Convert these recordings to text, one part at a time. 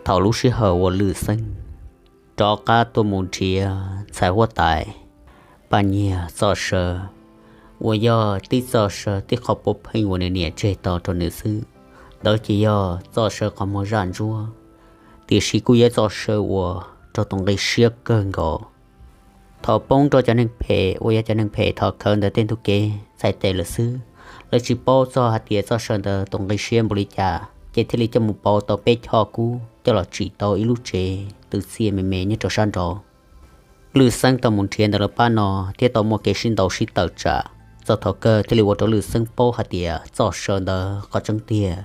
Thaum lub sij hawm uas Lwm Xeeb rov qab tuaj mus nrhiav ntxhais huab tais Paj Nyiag Txoj Saw, uas yog tib txoj saw tib qho puav pheej uas nws niam tseg tau rau nws xwb, ntawd ces yog txoj saw qhov muag zaj ntsuab, tiam sis kuj yog txoj saw uas raug tus nqi siab kawg nkaus. Thaum poob rau cov neeg phem uas yog cov neeg phem thov khawv ntawd tej ntug kev txhais tes lawm xwb, lawv tsis paub txog hais tias txoj saw ntawd tus nqi siab npaum li cas, ces thiaj li coj mus pauv tau peb choj kub coj los tsim tau ib lub tsev twv txiaj me me nyob rau sab nraud. Lwm Xeeb tau mus nrhiav ntawm lawv pab no thiab tau muaj kev sib ntaus sib tawm tsam, txog thaum kawg thiaj li ua rau Lwm Xeeb paub hais tias txoj saw ntawd qhov tseeb tiag,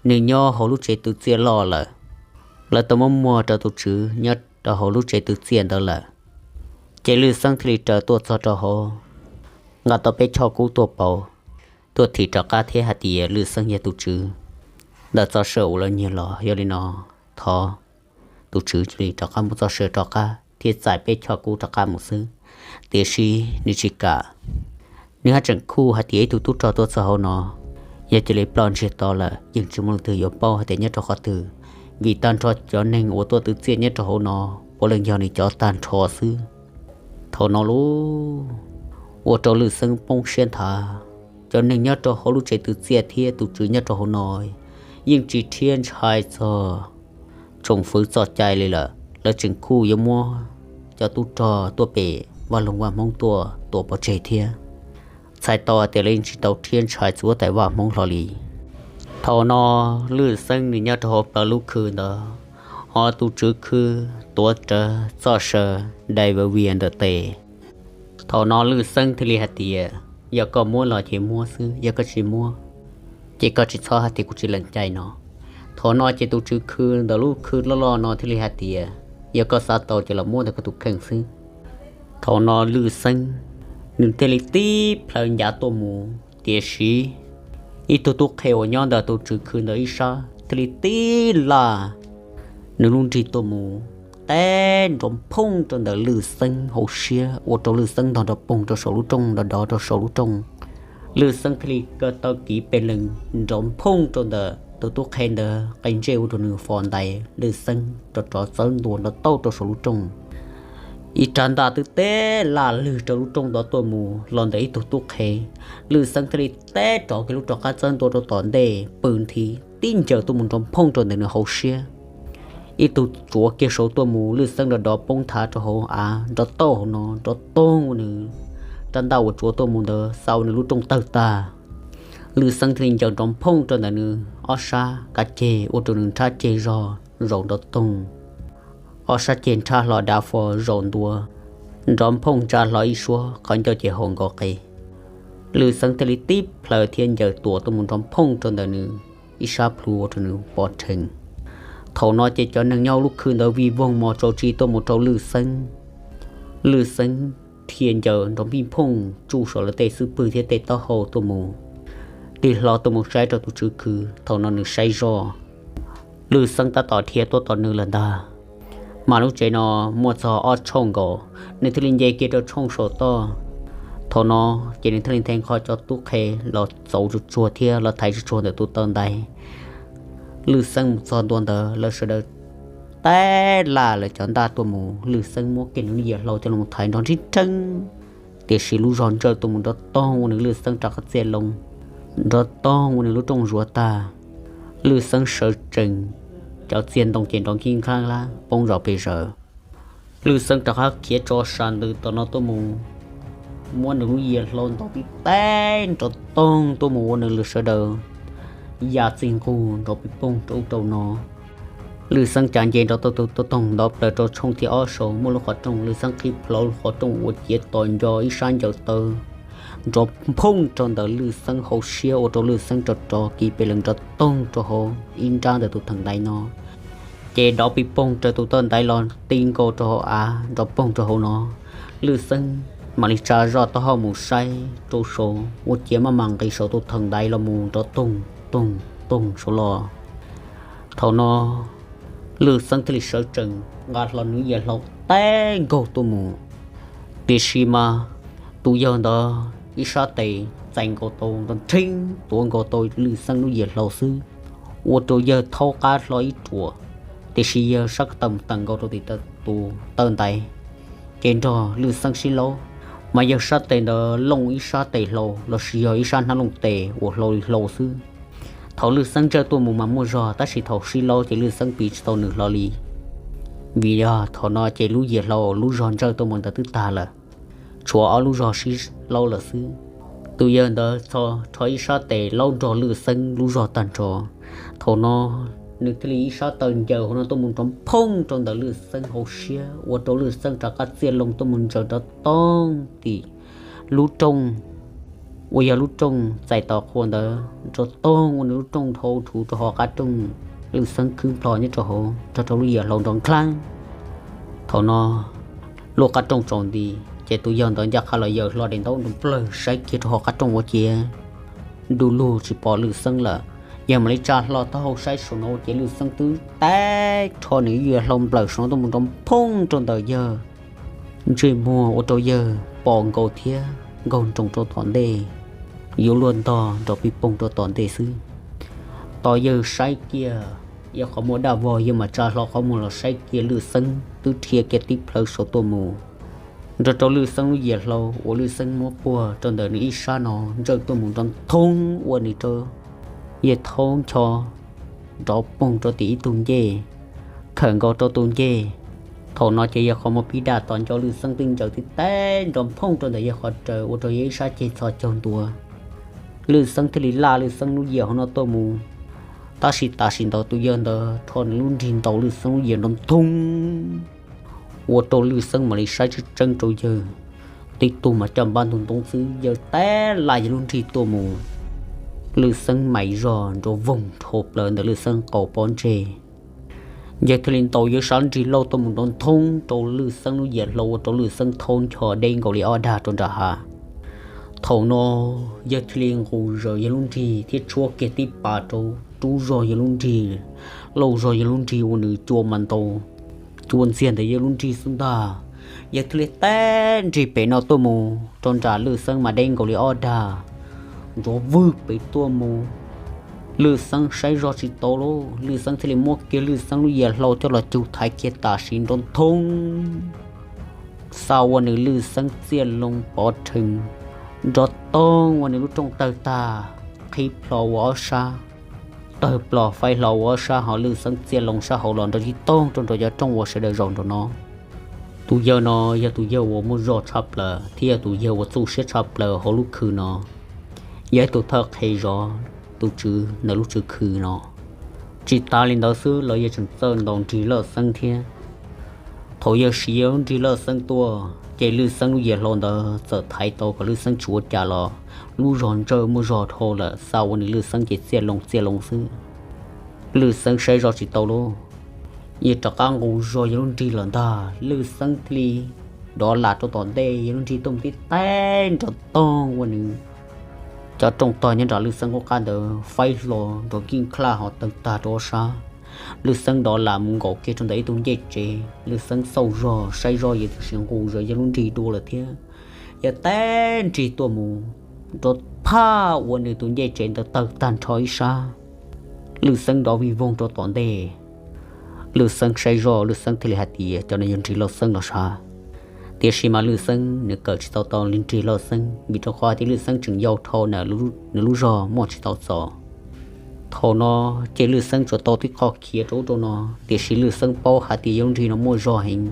nws nyob hauv lub tsev twv txiaj loj lawm. Lawv tau muab muag rau tus tswv nyob rau hauv lub tsev twv txiaj ntawd lawm. Ces Lwm Xeeb thiaj li raws tuaj txog rau hauv, nqa tau peb choj kub tuaj pauv, tuaj thim rov qab thiab hais tias Lwm Xeeb yog tus tswv ntawm txoj saw uas lawv nyiag los. Yog li no, thov tus tswv cia li rov qab muab txoj saw rov qab thiab txais peb choj kub rov qab mus xwb. Tiam sis nws tsis kam. Nws haj tseem khuj hais tias ib tug tub rog tuaj txog hauv no, yog cia li ploj ntsiag to lawm yeej tsis muaj leej twg yuav paub hais tias nyob rau qhov twg, vim tag nrho cov neeg uas tuaj twv txiaj nyob rau hauv no puav leej yog nws cov tag nrho xwb. Thaum no lauj, ua rau Lwm Xeeb poob siab nthav. Cov neeg nyob rau hauv lub tsev twv txiaj thiab tus tswv nyob rau hauv no yeej tsis rhiab ntshai txog tsoom fwv txoj cai li lawm. Lawv tseem khuj yuav muab cov tub rog tuaj pem vaj loog vaj Hmoob tuaj tua pov tseg thiab. Txhais tau hais tias lawv yeej tsis tau rhiab ntshai txog huab tais vaj Hmoob hlo li. Thaum no Lwm Xeeb nws nyob rau hauv plawv lub khw ntawd, ho tus tswv khw tuav rawv txoj saw dai vawv vias ntawm tes. Thaum no Lwm Xeeb thiaj li hais tias, yog koj muab los ces muab xwb, yog koj tsis muab ces koj tsis txhob hais tias kuv tsis lees cai no. Thaum no ces tus tswv khw ntawm lub khw loj loj no thiaj li hais tias, yog koj xav tau ces los muab ntawm koj tus kheej xwb. Thaum no Lwm Xeeb nws thiaj li tib plhaw ncav tuaj mus, tiam sis ib tug tub qhe uas nyob ntawm tus tswv khw ntawd ib sab thiaj li tib laj nws lub nrig tuaj mus, teb nrov phooj rau ntawm Lwm Xeeb hauv siab ua rau Lwm Xeeb ntog nrov poog rau saum lub rooj, nrov dov rau saum lub rooj. Lwm Xeeb thiaj li kaw taw kiv pes lees nrov phooj rau ntawm tus tub qhe ntawd qe ntsej ua rau nws fo ntais, Lwm Xeeb rov rov txawb ntua nrov tauj rau saum lub rooj. Ib rab ntaj twb teb laj lwg rau lub rooj ntawd tuaj mus los ntawm ib tug tub qhe. Lwm Xeeb thiaj li teb rov kiag lub rov qab txawb ntua rau tom ntej pw nthi, tib ncaws tuaj mus nrov phooj rau ntawm nws hauv siab. Ib tug tsuav kiag saud tuaj mus, Lwm Xeeb nrov dov poob thav rau hauv av nrov tauj hauv no, nrov toog ua nws rab ntaj uas tsuav tuaj mus ntawd xa ua nws lub rooj tawg tag. Lwm Xeeb thiaj li ncaws nrov phooj rau ntawm nws ob sab kav ceg ua rau nws nrhab ceg zog zaum nrov toog, ob sab ceg nrhab hlo dav fo zaum ntua, nrov phooj ntsa hlo ib suab qhov ncauj ces haum nkaus qe. Lwm Xeeb thiaj li tib plhaw thiab ncaws tuam tuaj mus nrov phooj rau ntawm nws ib sab plhu ua rau nws pov rhees. Thaum no ces cov neeg nyob lub khw ntawd vij voog mos tsaus tsis tuaj mus rau Lwm Xeeb. Lwm Xeeb thiaj ncaws nrov mij phooj tsuj saum lawv tej xub pwg thiab tej taub hau tuaj mus, tig hlo tuaj mus saib rau tus tswv khw. Thaum no nws saib zoj, Lwm Xeeb tab tom dhia tuaj tom nws lawm ntag. Mas lub tsev no muaj txog ob tshooj nkaus, nws thiaj li nce kiag rau tshooj saum toj. Thaum no ces nws thiaj li nthe nqho cov tub qhe los txaus tsuag tsuag thiab los thaiv tsuag tsuag ntawm tus taw ntaiv. Lwm Xeeb mus txog ntua ntawd lawv sawv daws teb laj lawv cov ntaj tuaj mus, Lwm Xeeb muab kiag nws lub yias hlau coj los thaiv nrov nrhib nrheeb, tiam sis lub zog ntsawj tuaj mus nrov toog ua nws Lwm Xeeb rov qab txiaj loo, nrov toog ua nws lub rooj zuav tag. Lwm Xeeb sawv tsees, cov txiag ntoo ces nrov nkig nqab poob zom pes zaws. Lwm Xeeb rov qab khiav tso sa ntws tom no tuaj mus, muab nws lub yias hlau ntaus tib teg nrov toog tuaj mus ua nws lwm sawv daws ya txij nqug nrov pij poog rau ub rau no. Lwm Xeeb cav nce nrov toog toog toog ntov plaws rau tshooj thib ob saud muaj lub qhov rooj, Lwm Xeeb qhib plhuav lub qhov rooj ua ciav tos nco ib sab ncaws taw nrov phooj rau ntawm Lwm Xeeb hauv siab ua rau Lwm Xeeb rov rov kiv pes lees nrov toog rau hauv ib nrab ntawm tus theem ntaiv no. Ces dov pij poog raws tus taw ntaiv los ti nkaus rau hauv av nrov poog rau hauv no. Lwm Xeeb mam li tsa zoj taub hau mus saib rau saud ua ciav maj mam nqis saum tus theem ntaiv los mus nrov toog toog toog saud los. Thaum no Lwm Xeeb thiaj li sawv tsees nqa hlo nws yias hlau teb nkaug tuaj mus. Tiam sis mas tus yawg ntawd ib sab tes txais nkaus tau nrov nrheeb tuav nkaus tau Lwm Xeeb lub yias hlau xwb, ua rau yawg thaub qab hlo ib ruam. tiam sis yawg sab ko taw mus tawm nkaus rau tim tus taw ntaiv, ces nrog Lwj Xeeb sib laub, mas yawg sab tes ntawd looj ib sab tes hlau lossis yog ib sab hnab looj tes uas hlau li hlau xwb. Thaum Lwj Xeeb ntsawj tuaj mus mas muaj zog, tab sis thaum sib laub ces Lwj Xeeb piv tsis tau nws hlo li, vim yog thaum no ces lub yias hlau lub zog ntsawj tuaj mus ntawd twb tag lawm, tshuav ob lub zog sib laub lawm xwb. Tus yawg ntawd txho rho ib sab tes laub nrog Lwj Xeeb lub zog tag nrho. Thaum no nws thiaj li ib sab taw ncaws hauv no tuaj mus nrov phooj rau ntawm Lwj Xeeb hauv siab, ua rau Lwj Xeeb rov qab txiaj loo tuaj mus ntsaws nrov toog tim lub rooj uas yog lub rooj txais tos qhua ntawd nrov toog ua nws lub rooj dhau thuv rau hauv qab rooj. Lwj Xeeb khwb nplho nyob rau hauv nrog rau lub yias hlau nrov nkhav. Thaum no lub qab rooj tsaus nti, ces tus yawg ntawd ncaj qha los yawg hlo daim ntaub nrov nplawg saib kiag rau hauv qab rooj ua ciav du lug tsis pom Lwj Xeeb lawm. Yawg mam li tsa hlo taub hau saib saum no ua ciav Lwj Xeeb twb tab rho nws yias hlau nplawm saum no tuaj mus nrov phooj rau ntawm yawg ntsej muag ua rau yawg pom nkaus thiab nkaug nroos rau tom ntej, yuav luag ntog nrov pij poog rau tom ntej xwb. Tos yawg saib kiag, yog qhov muag daj vog yawg mam tsa hlo qhov muag los saib kiag Lwj Xeeb twb dhia kiag tib plhawv saud tuaj mus, nrog rau Lwj Xeeb lub yias hlau uas Lwj Xeeb muab puag rau ntawm nws ib sab no ntsawj tuaj mus nrov nthoob ua nws rau yawg thaub ncho nrov poog rau tim ib tug ncej, khawm nkaus rau tus ncej. Thaum no ces yawg qhov muag pib daj tos nco Lwj Xeeb twb ncaws tib teb nrov phooj rau ntawm yawg qhov raws ua rau yawg ib sab ceg txhos caug ntua. Lwj Xeeb thiaj li laj Lwj Xeeb lub yias hauv no tuaj mus, tab sis tam sim ntawd tus yawg ntawd rho nws lub nrig ntaus Lwj Xeeb lub yias nrov nthoob ua rau Lwj Xeeb mam li saib tseeb tseeb rau yawg. Tib tug mas caj npab ntug ntoo xwb, yawg tab laj yawg lub nrig tuaj mus, Lwj Xeeb mais zog nrov voog dhau plaws ntawm Lwj Xeeb qau pob ntseg. Yawg thiaj li ntaus yawg sab nrig lauj tuaj mus nrov nthoob rau Lwj Xeeb lub yias hlau ua rau Lwj Xeeb thaub ncho deb nkaus li ob dag rau nram hav. Thaum no yawg thiaj li nqus zaws yawg lub nrig thiab tshuab kiag tib pas rau rub zog yawg lub nrig, lauj zog yawg lub nrig ua nws cua mas ntau, cua ntxiag ntawm yawg lub nrig xwb ntag. Yawg thiaj li teb nrig pem no tuaj mus rau nram Lwj Xeeb mas deb nkaus li ob dag, ntsuav vwg pem tuaj mus. Lwj Xeeb saib zog tsis tau lauj, Lwj Xeeb thiaj li muab kiag Lwj Xeeb lub yias hlau coj los cug thaiv kiag tam sim nrov nthoob, xa ua nws Lwj Xeeb txiaj loo pov rhees, nrov toog ua nws lub rooj tawg tag, qhib plho ua ob sab, tawg plho faib hlo ua ob sab, ho Lwj Xeeb txiaj loo sab hauv los nrov tib toog rau nrov cov rooj uas sawv daws zaum nraum no. Tus yawg no yog tus yawg uas muaj zog tshaj plaws thiab yog tus yawg uas txuj siab tshaj plaws hauv lub khw no, yog ib tug thawj qhe zov tus tswv ntawm lub tswv khw no. Tsis tas li ntawd xwb los yawg tseem txawj ntaus nrig lawj xeeb thiab. Thaum yawg siv yawg lub nrig lawj xeeb tuaj ces Lwj Xeeb lub yias hlau ntawd txawm thaiv tau kom Lwj Xeeb tsis ua cas los lub zog ntsawj muaj zog dhau lawm, xa ua nws Lwj Xeeb ces txiaj loo txiaj loo xwb. Lwj Xeeb saib zog tsis tau lauj, yawg rov qab nqus zog yawg lub nrig lawm ntag. Lwj Xeeb thiaj li dov lam rau tom ntej, yawg lub nrig tuaj mus tib teb nrov toog ua nws cov rooj tog nyob nram Lwj Xeeb qub qab ntawd faib hlo nrov nkij nklaj ho tawg tag rau ob sab. Lwj Xeeb dov lam mus nkaum kiag rau ntawm ib tug ncej tsev, Lwj Xeeb xauj zog saib zog yawg tam sim nqus zog yawg lub nrig dua lawm thiab. Yawg teb nrig tuaj mus, nrov phaj ua nws tus ncej tsev ntawd tawg tag nrho ib sab. Lwj Xeeb dov vij voog rau tom ntej. Lwj Xeeb saib zoj, Lwj Xeeb thiaj li hais tias cov no yog nrig lawj xeeb los sav. Tiam sis mas Lwj Xeeb nws kawm tsis tau tau li nrig lawj xeeb, vim rau qhov hais tias Lwj Xeeb tseem yau dhau, nws lub zog muaj tsis tau txaus. Thaum no ces Lwj Xeeb tsuas tau tib qho khiav rau ub rau no, tiam sis Lwj Xeeb paub hais tias yog lub nrig no muaj zog heev.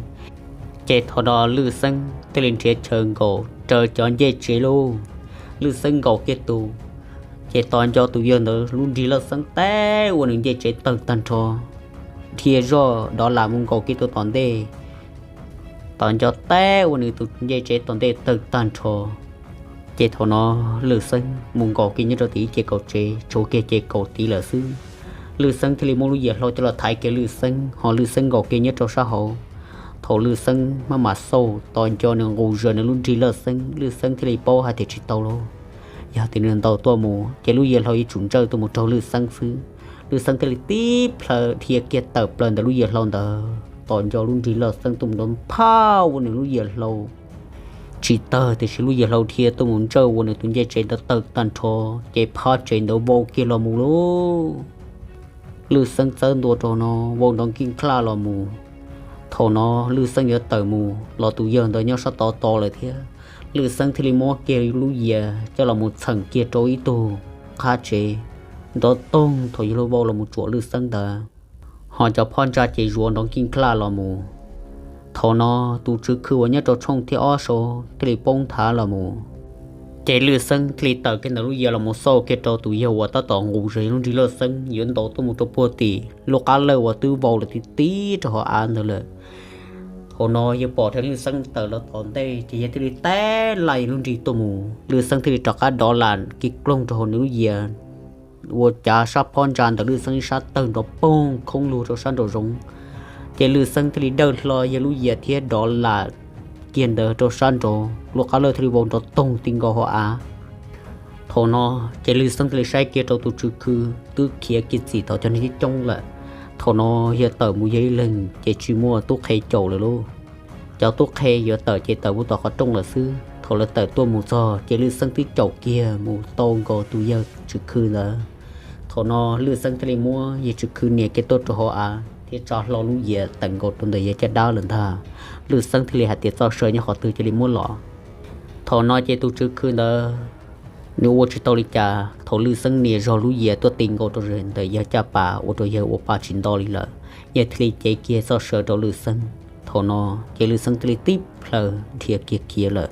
Ces thaum no Lwj Xeeb thiaj li nrhiav chaw nkaum raws cov ncej tsev lauj. Lwj Xeeb nkaum kiag tus, ces tos nco tus yawg ntawd lub nrig lawj xeeb teb ua nws ncej tsev tawg tag nrho. Dhia zoj dov lam mus nkaum kiag tus tom ntej, tos nco teb ua nws tus ncej tsev tom ntej tawg tag nrho. Ces thaum no Lwj Xeeb mus nkaum kiag nyob rau tim ib ce kaum tsev, tshuav kiag ce kaum tid lawm xwb. Lwj Xeeb thiaj li muab lub yias hlau coj los thaiv kiag Lwj Xeeb, ho Lwj Xeeb nkaum kiag nyob rau sab hauv. Thaum Lwj Xeeb maj mam xauj tos nco nws nqus zog nws lub nrig lawj xeeb, Lwj Xeeb thiaj li paub hais tias tsis tau lauj. Yog tias nws ntaus tuaj mus ces lub yias hlau yuav tsum ntsawj tuaj mus raug Lwj Xeeb xwb. Lwj Xeeb thiaj li tib plhaw dhia kiag tawm plaws ntawm lub yias hlau ntawd, tos nco lub nrig lawj xeeb tuaj mus nrov phaj ua nws lub yias hlau tsis tawg, tiam sis lub yias hlau dhia tuaj mus ntsawj ua nws tus ncej tsev ntawd tawg tag nrho, ces phab tsev ntawd vau kiag los mus lauj. Lwj Xeeb txawb ntua rau no vau nrov nkij nklaj los mus. Thaum no Lwj Xeeb yuav tawm mus los tus yawg ntawd nyob sab tod tos lawm thiab. Lwj Xeeb thiaj li muab kiag lub yias coj los mus txheem kiag rau ib tug qab tsev, nrov toog thaum yawg luag vau los mus tsuam Lwj Xeeb ntawd. Ho cov phab ntsa ces zuav nrov nkij nklaj los mus. Thaum no tus tswv khw uas nyob rau tshooj thib ob saud thiaj li poob nthav los mus. Ces Lwj Xeeb thiaj li tawm kiag ntawm lub yias los mus xauj kiag rau tus yawg uas tab tom nqus zog lub nrig laj xeeb yuav ntaus tuaj mus rau puag tim lub qab lawj uas twb vau lawm tib tib rau hauv av ntawd lawm. Thaum no yawg pom tias Lwj Xeeb tawm los tom ntej ces yawg thiaj li teb laj lub nrig tuaj mus. Lwj Xeeb thiaj li rov qab dov lam kiag kloog rau hauv nws lub yias, ua cav sab phab ntsa ntawm Lwj Xeeb ib sab tawg nrov poog khoob lug rau sab nraum zoov. Ces Lwj Xeeb thiaj li dawj hlo yawg lub yias thiab dov lam kiag ntawd rau sab nraud, lub qab lawj thiaj li vau nrov toog ti nkaus hauv av. Thaum no ces Lwj Xeeb thiaj li saib kiag rau tus tswv khw twb khiav kiag txim tau cov neeg coob coob lawm. Thaum no yawg tawm mus yawg ib leeg ces tsis muaj tub qhe caum lawm lauj. Cov tub qhe yuav tawm ces tawm mus tom qhov rooj lawm xwb. Thaum lawv tawm tuaj mus txog ces Lwj Xeeb twb caum kiag mus tau nkaus tus yawg tswv khw ntawd. Thaum no Lwj Xeeb thiaj li muab yawg tswv khw nias kiag tuaj rau hauv av thiab tsa hlo lub yias teem nkaus rau ntawm yawg caj dab lawm ntag. Lwj Xeeb thiaj li hais tias txoj saw nyob qhov twg cia li muab los. Thaum no ces tus tswv khw ntawd nws ua tsis tau li cas, thaum Lwj Xeeb nias zog lub yias tuaj ti nkaus rau ntawm yawg caj pas ua rau yawg ua pa tsis nto li lawm, yawg thiaj li cev kiag txoj saw rau Lwj Xeeb. Thaum no ces Lwj Xeeb thiaj li tib plhaw dhia kiag khiav lawm.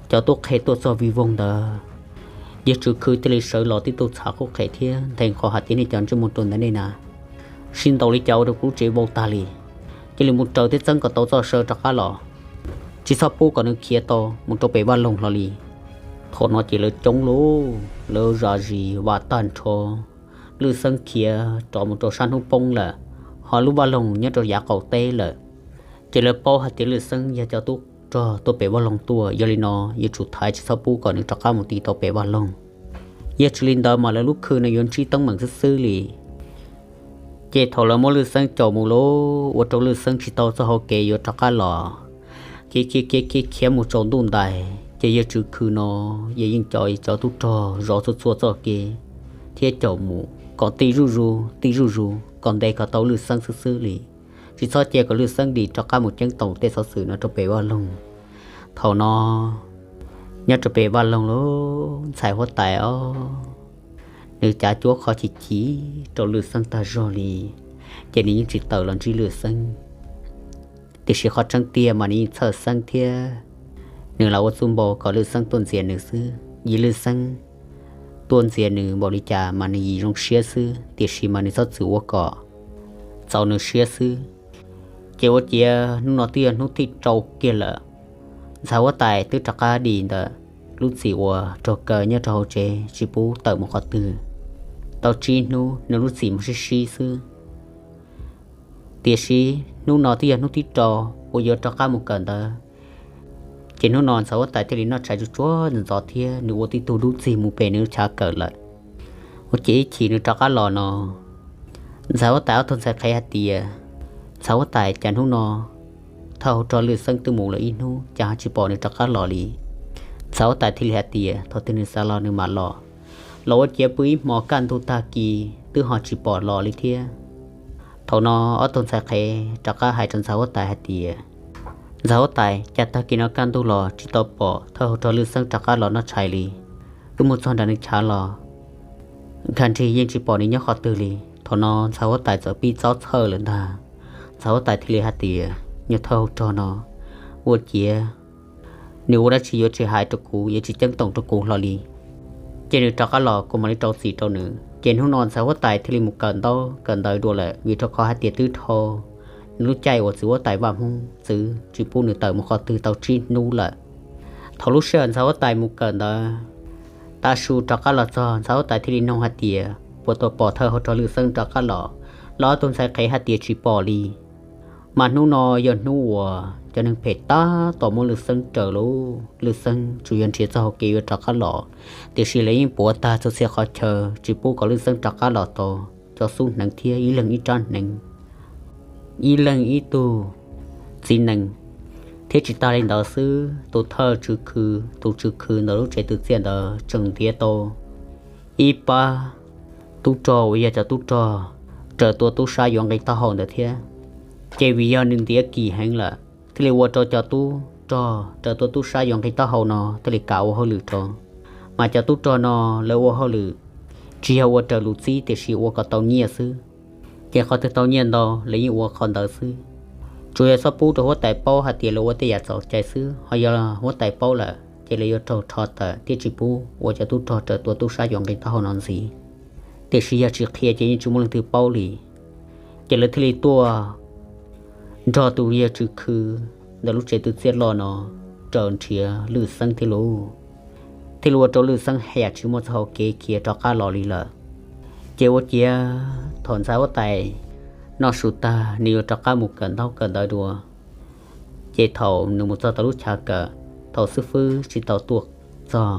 Cov tub qhe tuaj txog vij voog ntawd, yawg tswv khw thiaj li sawv los tib tug txhav qub qhem thiab nthe nqho hais tias nej cov ntsej muag ruam ntawd nej na, sib ntaus li cas ua rau kuv lub tsev vau tag li, cia li mus raws thiab txeeb kom tau txoj saw rov qab los, tsis txhob pub kom nws khiav tau mus rau pem vaj loog hlo li. Thaum no ces lawv coob lauj, lawv zam zis vam tag nrho. Lwj Xeeb khiav rov mus rau sab hnub poob lawm, ho lub vaj loog nyob rau yav qaum teb lawm. Ces lawv paub hais tias Lwj Xeeb yog cov tub rog tuaj pem vaj loog tuaj, yog li no yuav tsum thaiv tsis txhob pub kom nws rov qab mus ti tau pem vaj loog. Yog tsis li ntawd mas lawv lub khw no yuav ntsib teeb meem xwb xwb li. Ces thaum lawv muab Lwj Xeeb caum mus lauj, ua rau Lwj Xeeb tsis tau txoj hau kev yuav rov qab los. Khiav khiav khiav khiav khiav mus tsaus ntuj ntais, ces yawg tswv khw no yawg yeej cov cov tub rog zov txhua txhua txoj kev thiab caum mus kom tij zuj zus tij zuj zus kom ntes kom tau Lwj Xeeb xwb xwb li, tsis txhob cia kom Lwj Xeeb dim rov qab mus ceeb toom tej xov xwm no rau pem vaj loog. Thaum no nyob rau pem vaj loog lauj, ntxhais huab tais os, nws cav cuab qhov chim chim rau Lwj Xeeb tag zog li, ces nws yeej tsis tawm los ntsib Lwj Xeeb. Tiam sis qhov tseeb tiag mas nws yeej txhawj Xeeb thiab nws lam ua txuj npau kom Lwj Xeeb tuaj ntxias nws xwb. Yim Lwj Xeeb tuaj ntxias nws npaum li cas mas nws yim zoo siab xwb, tiam sis mas nws txhob txwm ua kom txaus nws siab xwb. Ces ua ciav hnub no twb yog hnub thib rau kiag lawm, ntxhais huab tais twb rov qab dim ntawm lub txim uas raug kaw nyob rau hauv tsev tsis pub tawm mus qhov twg. Tau tsib hnub nws lub txim mus sib sib xwb. Tiam sis hnub no twb yog hnub thib rau uas yuav rov qab mus kawm ntawv, ces hnub no ntxhais huab tais thiaj li noj tshais tsuag tsuag ntxov ntxov thiab nws ua tib tug dub txig mus pem nws lub chav kawm lawm. Ua ciav ib chim nws rov qab los no, ntxhais huab tais ob tug ntxhais qhev hais tias, ntxhais huab tais, cas hnub no thawj hauv rog Lwj Xeeb twb mus lawm ib hnub cas ho tsis pom nws rov qab los li? Ntxhais huab tais thiaj li hais tias thaum twg nws xav los nws mam los, los ua ciav pw ib hmo kaj ntug tag kis twb ho tsis pom los li thiab. Thaum no ob tug ntxhais qhev rov qab hais rau ntxhais huab tais hais tias, ntxhais huab tais, cas tag kis no kaj ntug los tsis tau pom thawj hauv rog Lwj Xeeb rov qab los noj tshais li, wb mus txog nram nws chav los nkag nrig yeej tsis pom nws nyob qhov twg li. Thaum no ntxhais huab tais txawm pib txob txhawj lawm ntag. Ntxhais huab tais thiaj li hais tias, nyuag thawj hauv rog no ua ciav nws ua dab tsi yuav tsis hais rau kuv, yuav tsis ceeb toom rau kuv hlo li, ces nws rov qab los kuv mam li rau txim rau nws. Ces hnub no ntxhais huab tais thiaj li mus kawm ntaub kawm ntawv dua lawm, vim rau qhov hais tias twb dhau nws lub caij uas txiv huab tais Vaj Hmoob txwv tsis pub nws tawm mus qhov twg tau tsib hnub lawm. Thaum lub sij hawm ntxhais huab tais mus kawm ntawv, tav su rov qab los txog, ntxhais huab tais thiaj li noog hais tias puas tau pom thawj hauv rog Lwj Xeeb rov qab los, los ob tug ntxhais qhev hais tias tsis pom li. Mas hnub no yog hnub uas cov neeg phem tab tom muab Lwj Xeeb raws lauj, Lwj Xeeb tsuas yog nrhiav txoj hau kev yuav rov qab los, tiam sis lawv yeej puav tag txhua txhia qhov chaw tsis pub kom Lwj Xeeb rov qab los tau cov xub hneev thiab ib leeg ib rab hneev, ib leeg ib tug txiv nees, thiab tsis tas li ntawd xwb, tus thawj tswv khw, tus tswv khw ntawm lub tsev twm txiaj ntawd tseem ntiav tau ib pab tub rog uas yog cov tub rog raws tua tub sab yuav nqi taub hau ntawd thiab. Ces vim yog nws ntiav kis heev lawm thiaj li ua rau cov tub rog raws tua tub sab yuav nqi taub hau no thiaj li kam ua hauj lwm rau. Mas cov tub rog no lawv ua hauj lwm tsis yog ua raws lus txib tiam sis ua kom tau nyiaj xwb. Ces qhov twg tau nyiaj ntau lawv yeej ua qhov ntawd xwb. Tsuas yog txhob pub rau huab tais paub hais tias lawv ua tej yam txhaum cai xwb, ho yog huab tais paub lawm ces lawv yuav raug rho tawm thiab tsis pub ua cov tub rog raws tua tub sab yuav nqi taub hau no ntxiv. Tiam sis yog tsis qhia ces yeej tsis muaj leej twg paub li. Ces lawv thiaj li tuaj nrog tus yawg Tswv Khw ntawm lub tsev twv txiaj loj no raws nrhiav Lwj Xeeb thiab lauj. Thiaj li ua rau Lwj Xeeb haj yam tsis muaj txoj hau kev khiav rov qab los li lawm. Ces ua ciav thaum ntxhais huab tais noj su tag nws yuav rov qab mus kawm ntaub kawm ntawv dua, ces thaum nws mus txog tau lub chav kawm, thaum xib fwb tsis tau tuaj txog,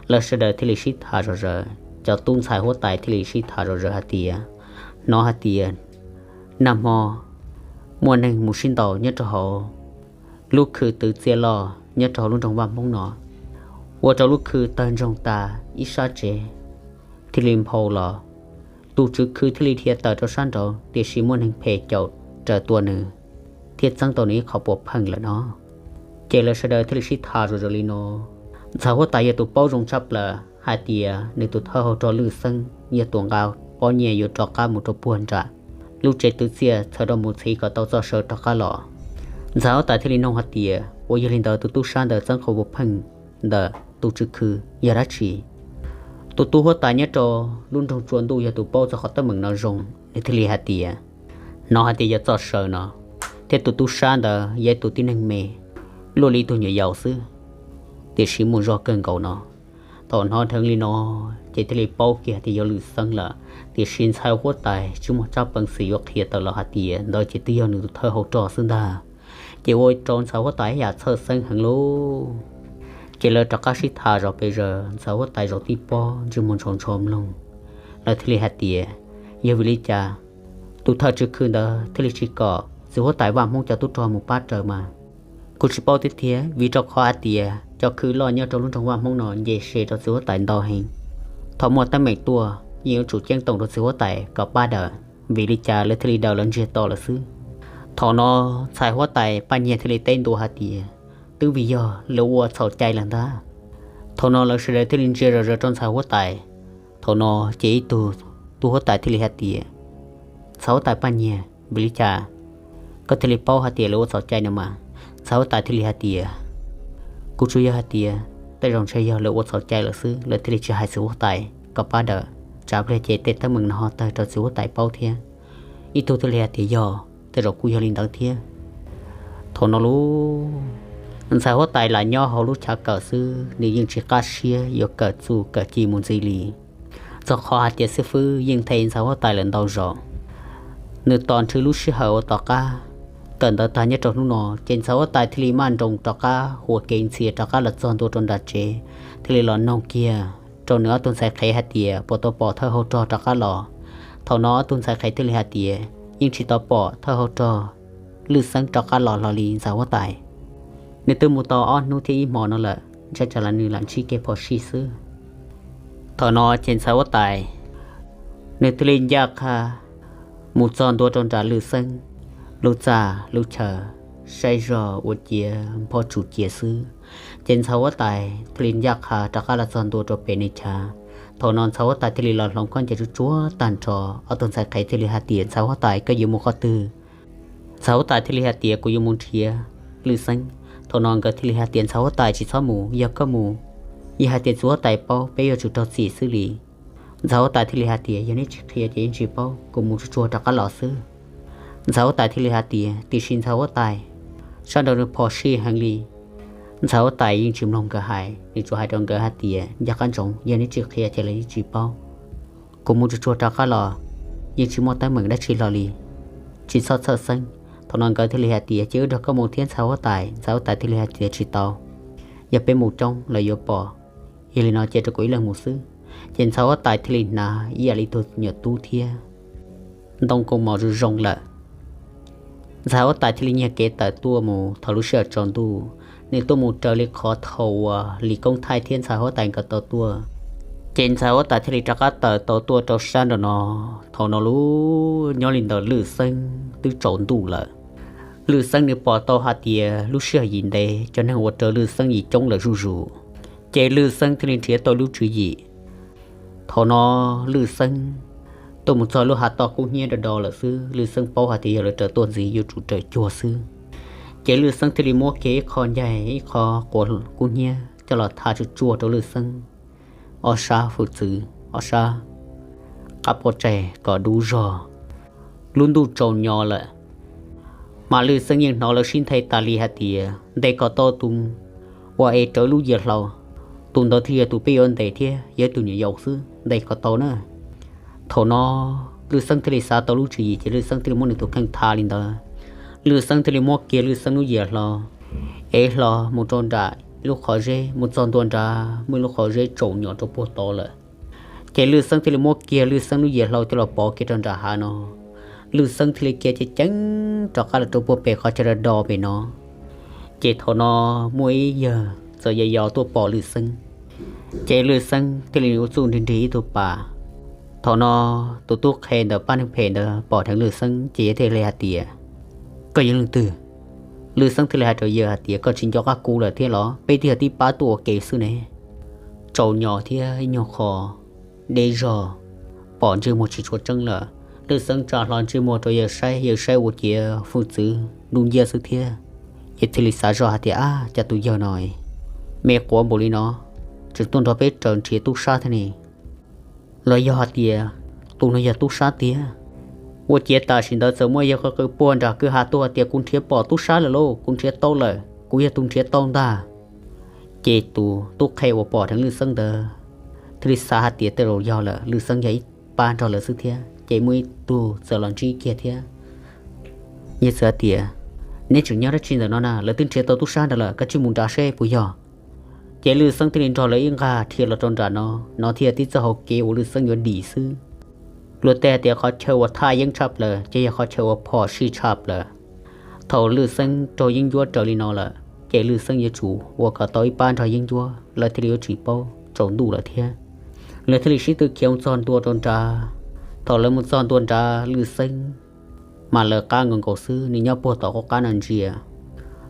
lawv sawv daws thiaj li sib tham zom zaws, cov tub ntxhais huab tais thiaj li sib tham zom zaws hais tias, hnov hais tias nag hmo muaj neeg mus sib ntaus nyob rau hauv lub khw twv txiaj loj nyob rau hauv lub nroog Vaj Hmoob no, ua rau lub khw tawg ntsoog tas ib sab tsev thiaj li nphau los. Tus Tswv Khw thiaj li dhia tawm rau sab nraud tiam sis muaj neeg phem caum raws tua nws thiab txeeb tau nws ib qho puas pheej lawm no. Ces lawv sawv daws thiaj li sib tham zom zaws li no. Ntxhais huab tais yog tus paub zoo tshaj plaws hais tias nws tus thawj hauv rog Lwj Xeeb yog tus nqa pob nyiaj yuav rov qab mus rau puag nram lub tsev twv txiaj txhawm rau mus txhiv kom tau txoj saw rov qab los. Ntxhais huab tais thiaj li nug hais tias, ua yog li ntawd tus tub sab ntawd txeeb qhov puas pheej ntawm tus Tswv Khw yog dab tsi? Tus tub huab tais nyob rau lub nroog Tsua Ntuj yog tus paub txog qhov teeb meem no zoo, nws thiaj li hais tias, hnov hais tias yog txoj saw no, thiab tus tub sab ntawd yog ib tug tib neeg me, luaj li ib tug nyuam yaus xwb, tiam sis muaj zog kawg nkaus no. Thaum hnov dheev li no, ces thiaj li paub kiag tias yog Lwj Xeeb lawm, tiam sis ntxhais huab tais tsis muaj tsab peev xwm yuav qhia tawm los hais tias ntawd ces twb yog nws tus thawj hauv rog xwb ntag. Ces ua rau ntxhais huab tais yam txhawj xeeb heev lauj. Ces lawv rov qab sib tham zog pes zaws, ntxhais huab tais zaum tib pob ntsej muag ntsho ntsho mloog. Lawv thiaj li hais tias, yog vim li cas tus thawj Tswv Khw ntawd thiaj li tsis kom txiv huab tais Vaj Hmoob cov tub rog mus pab raws mas? Kuv tsis paub thiab tiag, vim rau qhov hais tias cov khw loj nyob rau lub nroog Vaj Hmoob no nce se rau txiv huab tais ntau heev. Thaum muaj teeb meem tuaj yeej yuav tsum ceeb toom rau txiv huab tais kom pab daws, vim li cas lawv thiaj li daws los ntsiag to lawm xwb. Thaum no ntxhais huab tais Paj Nyiag thiaj li teb ntua hais tias, twb vim yog lawv ua txhaum cai lawm ntag. Thaum no lawv sawv daws thiaj li ntsia zom zaws rau ntxhais huab tais. Thaum no ces ib tug tub huab tais thiaj li hais tias, ntxhais huab tais Paj Nyiag, vim li cas koj thiaj li paub hais tias lawv ua txhaum cai no mas? Ntxhais huab tais thiaj li hais tias, kuv tsuas yog hais tias tej zaum ntshe yog lawv ua txhaum cai lawm xwb, lawv thiaj li tsis hais txiv huab tais kom pab daws, tsam pliag ces tej teeb meem no ho tawg rau txiv huab tais paub thiab. Ib tug thiaj li hais tias, yog, tej zaum kuj yog li ntawd thiab. Thaum no lauj, ntxhais huab tais lam nyob hauv lub chav kawm xwb, nws yeej tsis qab siab yuav kawm txuj kawm ci mus ntxiv li, txog qhov hais tias xib fwb yeej nthe ntxhais huab tais lawm ntau zaus. Nws tos nrhw lub sij hawm uas tom qab kawm ntawv tag nyob rau hnub no, ces ntxhais huab tais thiaj li maj nroos rov qab ua kev ntxhias rov qab los txog ntua rau nram tsev, thiaj li los noog kiag rau nws ob tug ntxhais qhev hais tias puas tau pom thawj hauv rog rov qab los. Thaum no ob tug ntxhais qhev thiaj li hais tias yeej tsis tau pom thawj hauv rog Lwj Xeeb rov qab los hlo li ntxhais huab tais. Nws twb mus tau ob hnub thiab ib hmo no lawm, ntshai tsam los nws lam ntsib kev phom sij xwb. Thaum no ces ntxhais huab tais nws thiaj li ncaj qha mus txog ntua rau nram Lwj Xeeb lub txaj lub chaw, saib zog ua ciav nphob tsuj cia xwb. Ces ntxhais huab tais thiaj li ncaj qha rov qab los txog ntua rau pem nws chav. Thaum no ntxhais huab tais thiaj li los hloov khaub ncaws tsuag tsuag tag nrho, ob tug ntxhais qhev thiaj li hais tias ntxhais huab tais koj yuav mus qhov twg? Ntxhais huab tais thiaj li hais tias kuv yuav mus nrhiav Lwj Xeeb. Thaum no nkawd thiaj li hais tias ntxhais huab tais tsis txhob mus, yog koj mus, yog hais tias txiv huab tais paub peb yuav tsum raug txim xwb li. Ntxhais huab tais thiaj li hais tias yog neb tsis qhia ces yeej tsis paub, kuv mus tsuag tsuag rov qab los xwb. Ntxhais huab tais thiaj li hais tias tiam sis ntxhais huab tais, sab nraud nws phom sij heev li. Ntxhais huab tais yeej tsis mloog nkawd hais, nws tsuas hais rau nkawd hais tias ncaj qab ntsoov, yog neb tsis qhia ces lawv yeej tsis paub. Kuv mus tsuag tsuag rov qab los, yeej tsis muaj teeb meem dab tsi hlo li, tsis txhob txhawj xeeb. Thaum no nkawd thiaj li hais tias cia wb nrog koj mus thiab ntxhais huab tais. Ntxhais huab tais thiaj li hais tias tsis tau, yog peb mus coob lawv yuav pom. Yog li no cia rau kuv ib leeg mus xwb. Ces ntxhais huab tais thiaj li hnav ib yam li tug nyuam tub thiab ntoo kaus mom zoo zoo lawm. Ntxhais huab tais thiaj li nyiag kev tawm tuaj mus thaum lub sij hawm tsaus ntuj. Nws tuaj mus raws li qhov thaum uas Lis Koob Thaij thiab ntxhais huab tais nkawd tau tuaj. Ces ntxhais huab tais thiaj li rov qab tawm tau tuaj rau sab nraum no. Thaum no lub nyob li ntawd Lwj Xeeb twb tsaus ntuj lawm. Lwj Xeeb nws pom tau hais tias lub sij hawm yim ntev cov neeg ua raws Lwj Xeeb yim coob lawm zuj zus, ces Lwj Xeeb thiaj li nrhiav tau lub tswv yim. Thaum no Lwj Xeeb tuaj mus txog lub hav toj kub hnyiab do do lawm xwb, Lwj Xeeb paub hais tias yog lawv raws tuaj ntxiv yuav tsum raws cuag xwb. Ces Lwj Xeeb thiaj li muab kiag ib qho ncaig ib qho quav kub hnyiab coj los tha tsuj tsuaj rau Lwj Xeeb ob sab hwj txwv, ob sab qab pob tsaig kom dub zog. Lub ntuj tsaus nyo lawm, mas Lwj Xeeb yeej hnov lawv sib nthe tas li hais tias ntes kom tau tus uas es rawv lub yias hlau, tus ntawd thiaj yog tus peb yuav ntes thiab yog tus nyuam yaus xwb, ntes kom tau na. Thaum no Lwj Xeeb thiaj li xav tau lub tswv yim ces Lwj Xeeb thiaj li muab nws tus kheej tha li ntawd. Lwj Xeeb thiaj li muab kiag Lwj Xeeb lub yias hlau, ev hlo mus rau nram lub qhov zeb, mus txog ntua nrad muaj ib lub qhov zeb tsaus nyo rau puag tod lawm. Ces Lwj Xeeb thiaj li muab kiag Lwj Xeeb lub yias hlau coj los pov kiag rau nram hav no. Lwj Xeeb thiaj li khiav ceev ceev rov qab los rau puag pem qhov chaw do do pem no. Ces thaum no muaj ib yawg txawm yos yos tuaj pom Lwj Xeeb, ces Lwj Xeeb thiaj li ua txuj nrig nrig ib tug pas. Thaum no tus tub qhe ntawm pab neeg phem ntawd pom dheev Lwj Xeeb ces yawg thiaj li hais tias, Koj yog leej twg? Lwj Xeeb thiaj li hais rau yawg hais tias, Koj tsis nco qab kuv lawm thiab los? Peb twb yog tib pab tuaj ua ke xwb ne. Tsaus nyo thiab ib nyuag qho deb zog, pom ntsej muag tsis tshua tseeb lawm. Lwj Xeeb tsa hlo ntsej muag rau yawg saib, yawg saib ua ciav hwj txwv dub nciab xwb thiab. Yawg thiaj li xav zoj hais tias, Ab, cas tus yawg no me quav npaum li no, tseem tuaj nrog peb raws nrhiav tub sab thiab ne? Los yog hais tias tus no yog tub sab tiag? Ua ciav tam sim ntawd txawm muaj yawg qw qw puag nram kwj ha tuaj hais tias, Kuv nrhiav pom tub sab lawm lauj, kuv nrhiav tau lawm, kuv yog tus nrhiav tau ntag. Ces tus tub qhe uas pom dheev Lwj Xeeb ntawd thiaj li xav hais tias tej zaum yog lawm, Lwj Xeeb yog ib pab nrog lawv xwb thiab. Ces muaj ib tug txawm los ntsib kiag thiab. Yawg txawm hais tias, Neb tseem nyob dab tsi ntawm no na? Lawv twb nrhiav tau tub sab nrad lawm, koj cia li mus nrad seb puas yog. Ces Lwj Xeeb thiaj li nrog lawv ib nqag dhia los rau nram no. No thiaj tib txoj hauv kev uas Lwj Xeeb yuav dim xwb. Luag tej hais tias qhov chaw uas thaj yeeb tshaj plaws ces yog qhov chaw uas phom sij tshaj plaws. Thaum Lwj Xeeb raug yeeb ncuab raws li no lawm ces Lwj Xeeb yuav tsum ua kom tau ib pab nrog yeeb ncuab, lawv thiaj li yuav tsis paub, tsaus ntuj lawm thiab. Lawv thiaj li sib tw khiav mus txog ntua rau nrad. Thaum lawv mus txog ntua nrad Lwj Xeeb mas lawv qab nkaus nkaus xwb, nws nyob puag tom qub qab no ntsia.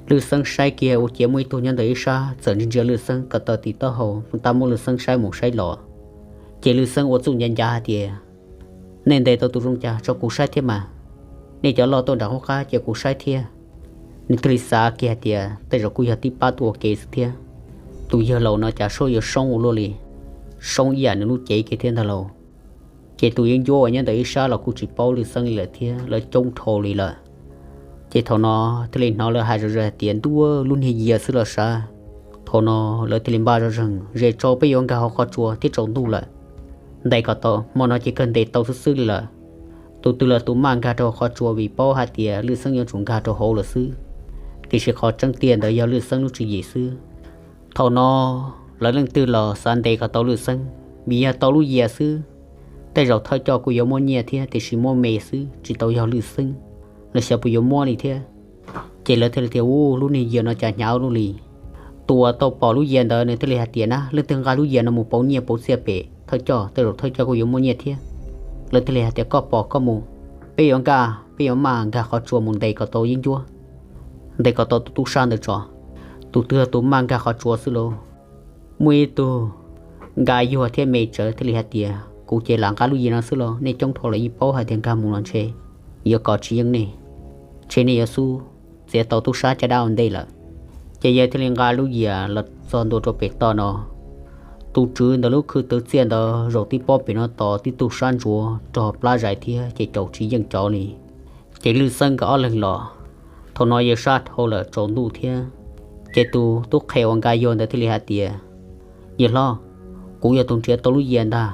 Lwj Xeeb saib kiag ua ciav muaj ib tug nyob ntawm ib sab txawm ntsia ntsia Lwj Xeeb kom tawm tim taub hau, tab muab Lwj Xeeb saib mus saib los. Ces Lwj Xeeb ua txuj ncav ncav hais tias, Nej ntes tau tus zoo cas tso kuv saib thiab mas. Nej cov loj tuaj nram qub qab cia kuv saib thiab. Nws thiaj li xav kiag hais tias tej zaum kuj yog tib pab tuaj ua ke xwb thiab. Tus yawg laus no cas soob yuav soob ua luaj li, soob ib yam nws lub cev kiag thiab ntag lauj. Ces tus yeeb ncuab uas nyob ntawm ib sab los kuj tsis paub Lwj Xeeb li lawm thiab, lawv coob dhau li lawm. Ces thaum no thiaj li hnov lawv hais zom zaws hais tias, Ntuj, lub niag yias xwb los sav. Thaum no lawv thiaj li npaj zoj zeeg, Zes tso peb yuav nkag hauv qhov tsua thiab, tsaus ntuj lawm. Ntes kom tau, hmo no ces kawg ntes tau xwb xwb li lawm. Tus twg los tus maj nkag rau hauv qhov tsua, vim paub hais tias Lwj Xeeb yuav tsum nkag rau hauv lawm xwb. Tiam sis qhov tseeb tiag ntawd yog Lwj Xeeb lub tswv yim xwb. Thaum no lawv leej twg los xav ntes kom tau Lwj Xeeb, vim yog tau lub yias xwb. Tej zaum thawj coj kuj yuav muab nyiaj thiab, tiam sis muab me xwb, tsis tau yog Lwj Xeeb, los xyov puas yuav muab li thiab. Ces lawv thiaj li tias, Ub, lub niag yias no cas hnyav ua luaj li. Tus uas tau pom lub yias ntawd nws thiaj li hais tias, Na, leej twg nqa lub yias no mus pauv nyiaj pauv txiaj pem thawj coj, tej zaum thawj coj kuj yuav muab nyiaj thiab. Lawv thiaj li hais tias, Koj pom koj mus, peb yuav nkag, peb yuav maj nkag qhov tsua mus ntes kom tau yeeb ncuab, ntes kom tau tus tub sab ntawd tso. Tus twg tus maj nkag qhov tsua xwb lauj, muaj ib tug Nkaj Yuag thiab Me Tsawv thiaj li hais tias, Kuv ces lam nqa lub yias no xwb los, nej coob dhau lawm, yeej paub hais tias nkag mus los ntshe yuav kov tsis yeej nej, ntshe nej yuav xub txiav tau tub sab caj dab ua ntej lawm. Ces yawg thiaj li nqa lub yias los txog ntua rau pem toj no. Tus tswv ntawm lub khw twv txiaj ntawd zaum tib pob pem no tos tib tug sab ntsuav rog plab zais thiab ces caum tsis yeej cov li. Ces Lwj Xeeb nkawd ob leeg los, thaum no yawg sab dhau lawm tsaus ntuj thiab. Ces tus tub qhe uas Nkaj Yuag ntawd thiaj li hais tias, Yawg hlob, kuv yog tus nrhiav tau lub yias ntag,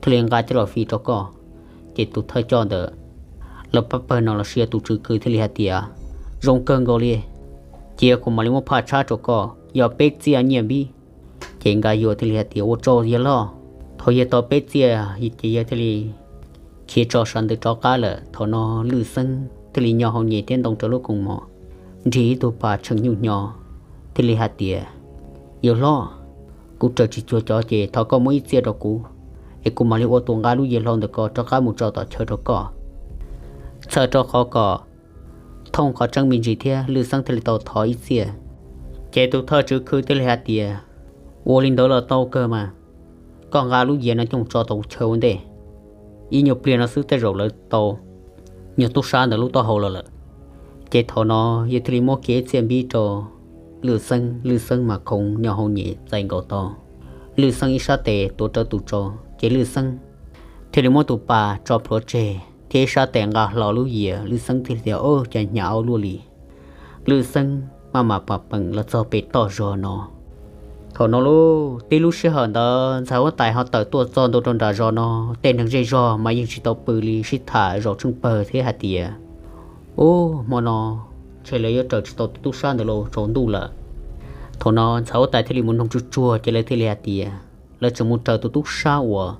thiaj li nqa coj los fij rau koj. Ces tus thawj coj ntawd, lawv pab pawg no los sis yog tus tswv khw thiaj li hais tias, Zoo kawg nkaus li, cia kuv mam li muab phaj tshab rau koj, yog peb txiaj nyiaj npib. Ces Nkaj Yuag thiaj li hais tias, Ua tsaug yawg hlob. Thaum yawg tau peb txiaj ces yawg thiaj li khiav tso sawv ntawd rov qab lawm. Thaum no Lwj Xeeb thiaj li nyo hau nyem thiab ntoo rau lub koos mom, nrig ib tug pas tsheej nyuj hnyo, thiaj li hais tias, Yawg hlob, kuv raws tsis cuag cov ces thov koj muab ib txiaj rau kuv, es kuv mam li ua tus nqa lub yias hlau ntawm ko rov qab mus tso tom chaw rau koj. Txhawm rau qhov kom thooj qhov tseeb me ntsis thiab Lwj Xeeb thiaj li tau thov ib txiaj. Ces tus thawj tswv khw thiaj li hais tias, ua li ntawd los tau kawg mas, koj nqa lub yias no coj mus tso tom chaw ua ntej, ib nyuag pliag no xwb tej zaum lawv tau nyuag tub sab ntawm lub taub hau los lawm. Ces thaum no yawg thiaj li muab kiag ib txiaj npib rau Lwj Xeeb, Lwj Xeeb mas khoov nyo hau nyem txais nkaus tau. Lwj Xeeb ib sab tes tuav rawv tus tsau, ces Lwj Xeeb thiaj li muab tus pas tso plhuav tseg thiab ib sab tes nqa hlo lub yias. Lwj Xeeb thiaj li tias, o, cas hnyav ua luaj li. Lwj Xeeb maj mam pam peem los txog pem toj zog no. Thaum no lauj, tib lub sij hawm ntawd ntxhais huab tais ho tawm tuaj txog ntua rau nram zos no, tej neeg zej zog mas yeej tsis tau pw li, sib tham zaum tsheej pawg thiab hais tias, ub, hmo no ntshe lawv yuav raws tsis tau tus tub sab ntawd los tsaus ntuj lawm. Thaum no ntxhais huab tais thiaj li mus nug tsuag tsuag ces lawv thiaj li hais tias, lawv tseem mus raws tus tub sab uas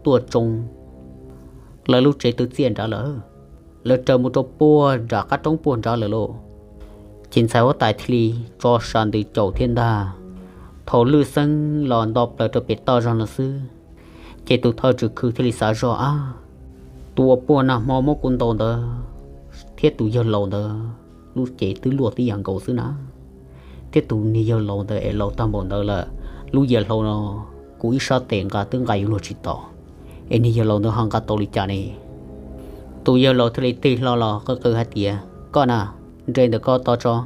tuaj tsoo lawv lub tsev twv txiaj nrad lawm. Lawv raws mus rau puag nram qab roob puag nrad lawm lauj. Ces ntxhais huab tais thiaj li tso sas ntws caum thiab ntag. Thaum Lwj Xeeb los nto plaws rau pem toj zog no xwb, ces tus thawj tswv khw thiaj li xav zoj, ab, tus uas puag nag hmo muab kuv ntaus ntawd thiab tus yawg laus ntawd lub cev twb luaj tib yam nkaus xwb na. Thiab tus niag yawg laus ntawd es laus tag npaum ntawd lawm, lub yias hlau no kuv ib sab tes nqa twb nqa yuav luag tsis tau, es niag yawg laus ntawd ho nqa tau li cas ne? Tus yawg laus thiaj li tig hlo los qw qw hais tias, koj na, nres ntawm ko to tso.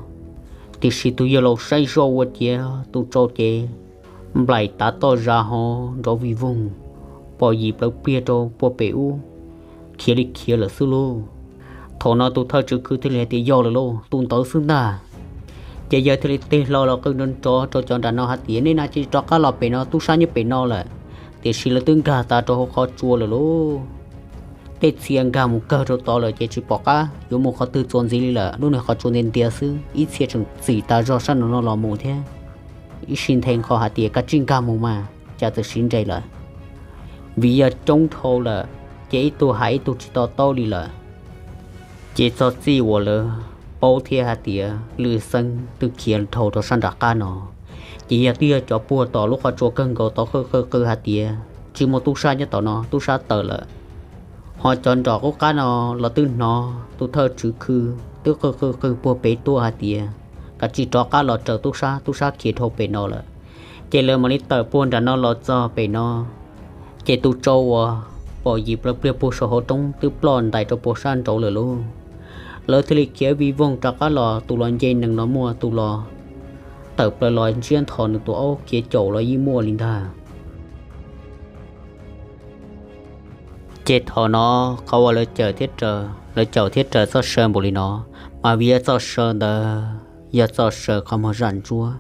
Tiam sis tus yawg laus saib zoj ua ciav tus tsau ces nplaim tav toj zas hov nrov vij voog, pom yim plawv pliag rau puag pem ub, khiav li khiav lawm xwb lauj. Thaum no tus thawj tswv khw thiaj li hais tias, yog lawm lauj, tus ntawd xwb ntag. Ces yawg thiaj li tig hlo los qw nrov nrov rau cov nram no hais tias, nej na cia li rov qab los pem no, tub sab nyob pem no lawm, tiam sis lawv twb nkag tas rau hauv qhov tsua lawm lauj. Tej txhia nkag mus kawg rau tod lawm ces tsis pom qab yuav mus qhov twg txuas ntxiv li lawm, lub niag qhov tsua ntias ntias xwb, ib txhia tseem txim tas zog sab nraum no los mus thiab. Ib sij nthe nqho hais tias, kav tsij nkag mus mas, cas txawm siv nres lawm. Vim yog coob dhau lawm, ces ib tug hais ib tug tsis to taub li lawm. Ces txog txij uas lawv paub thiab hais tias Lwj Xeeb twb khiav dhau rau sab nram qab no, ces yog twb yog cov puag tom lub qhov tsua kawg nkaus tod qw qw qw hais tias, tsis muaj tub sab nyob tom no, tub sab tawm lawm. Ho cov nram qub qab no los twb hnov tus thawj tswv khw twb qw qw qw puag pem tuaj hais tias, kav tsij rov qab los raws tub sab, tub sab khiav dhau pem no lawm. Ces lawv mam li tawm puag nram no los txog pem no, ces tus tsau uas pom yim plawv pliag puag saum hauv roob twb ploj ntais rau puag sab nraud lawm lauj. Lawv thiaj li khiav vij voog rov qab los, tus los nce nees los muaj, tus los tawm plaws los ntsiab nthos nws tus aub khiav caum los yeej muaj li ntag. Ces thaum no qhov uas lawv caum thiab raws, lawv caum thiab raws txoj saw npaum li no, mas vim yog txoj saw ntawd yog txoj saw qhov muag zaj ntsuab,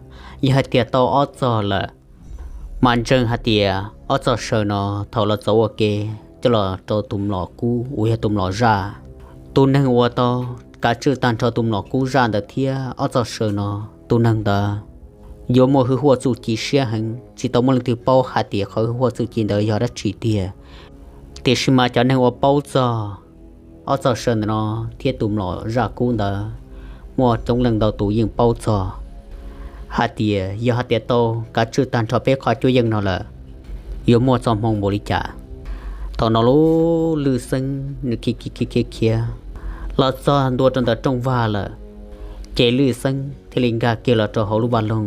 yog hais tias tau ob txog lawm, mas ntseeg hais tias ob txoj saw no thaum los txog ua ke coj los rau tus mlom kub uas yog tus mlom zaj. Tus neeg uas tau kav tswj tag nrho tus mlom kub zaj ntawd thiab ob txoj saw no, tus neeg ntawd yuav muaj hwj huaj txuj ci siab heev, tsis tau muaj leej twg paub hais tias qhov hwj huaj txuj ci ntawd yog dab tsi tiag. Tiam sis mas cov neeg uas paub txog ob txoj saw ntawm no thiab tus mlom zaj kub ntawd muaj coob leej ntau tus yeej paub txog hais tias yog hais tias tau kav tswj tag nrho peb qhov cuab yeej no lawm, yuav muaj txoj hmoo npaum li cas. Thaum no lub Lwj Xeeb nws khiav khiav khiav khiav los txog ntua rau ntawm rooj vag lawm, ces Lwj Xeeb thiaj li nkag kiag los rau hauv lub vaj loog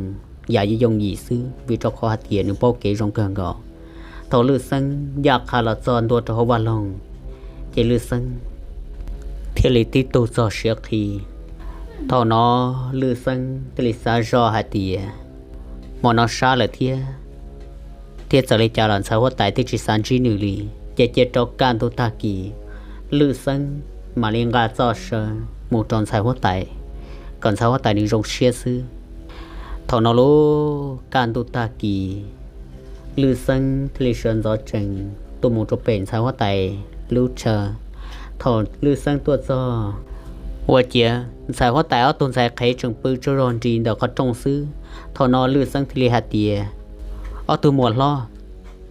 yam yooj yim xwb, vim rau qhov hais tias nws paub kev zoo kawg nkaus. Thaum Lwj Xeeb ncaj qha los txog ntua rau hauv vaj loog, ces Lwj Xeeb thiaj li tib tug txog siav qhi. Thaum no Lwj Xeeb thiaj li xav zoj hais tias, hmo no sab lawm thiab, thiab txawm li cas los ntxhais huab tais twb tsis xav ntsib nws li, ces cia rau kaj ntug tag kis Lwj Xeeb mam li nqa txoj saw mus rau ntxhais huab tais, kom ntxhais huab tais nws zoo siab xwb. Thaum no lub kaj ntug tag kis Lwj Xeeb thiaj li sawv ntxov tsees tuaj mus rau pem ntxhais huab tais lub chaw. Thaum Lwj Xeeb tuaj txog, ua ciav ntxhais huab tais ob tug ntxhais qhev tseem pw tsaug zog nris ntawm qhov rooj xwb. Thaum no Lwj Xeeb thiaj li hais tias, ob tug muam hlob,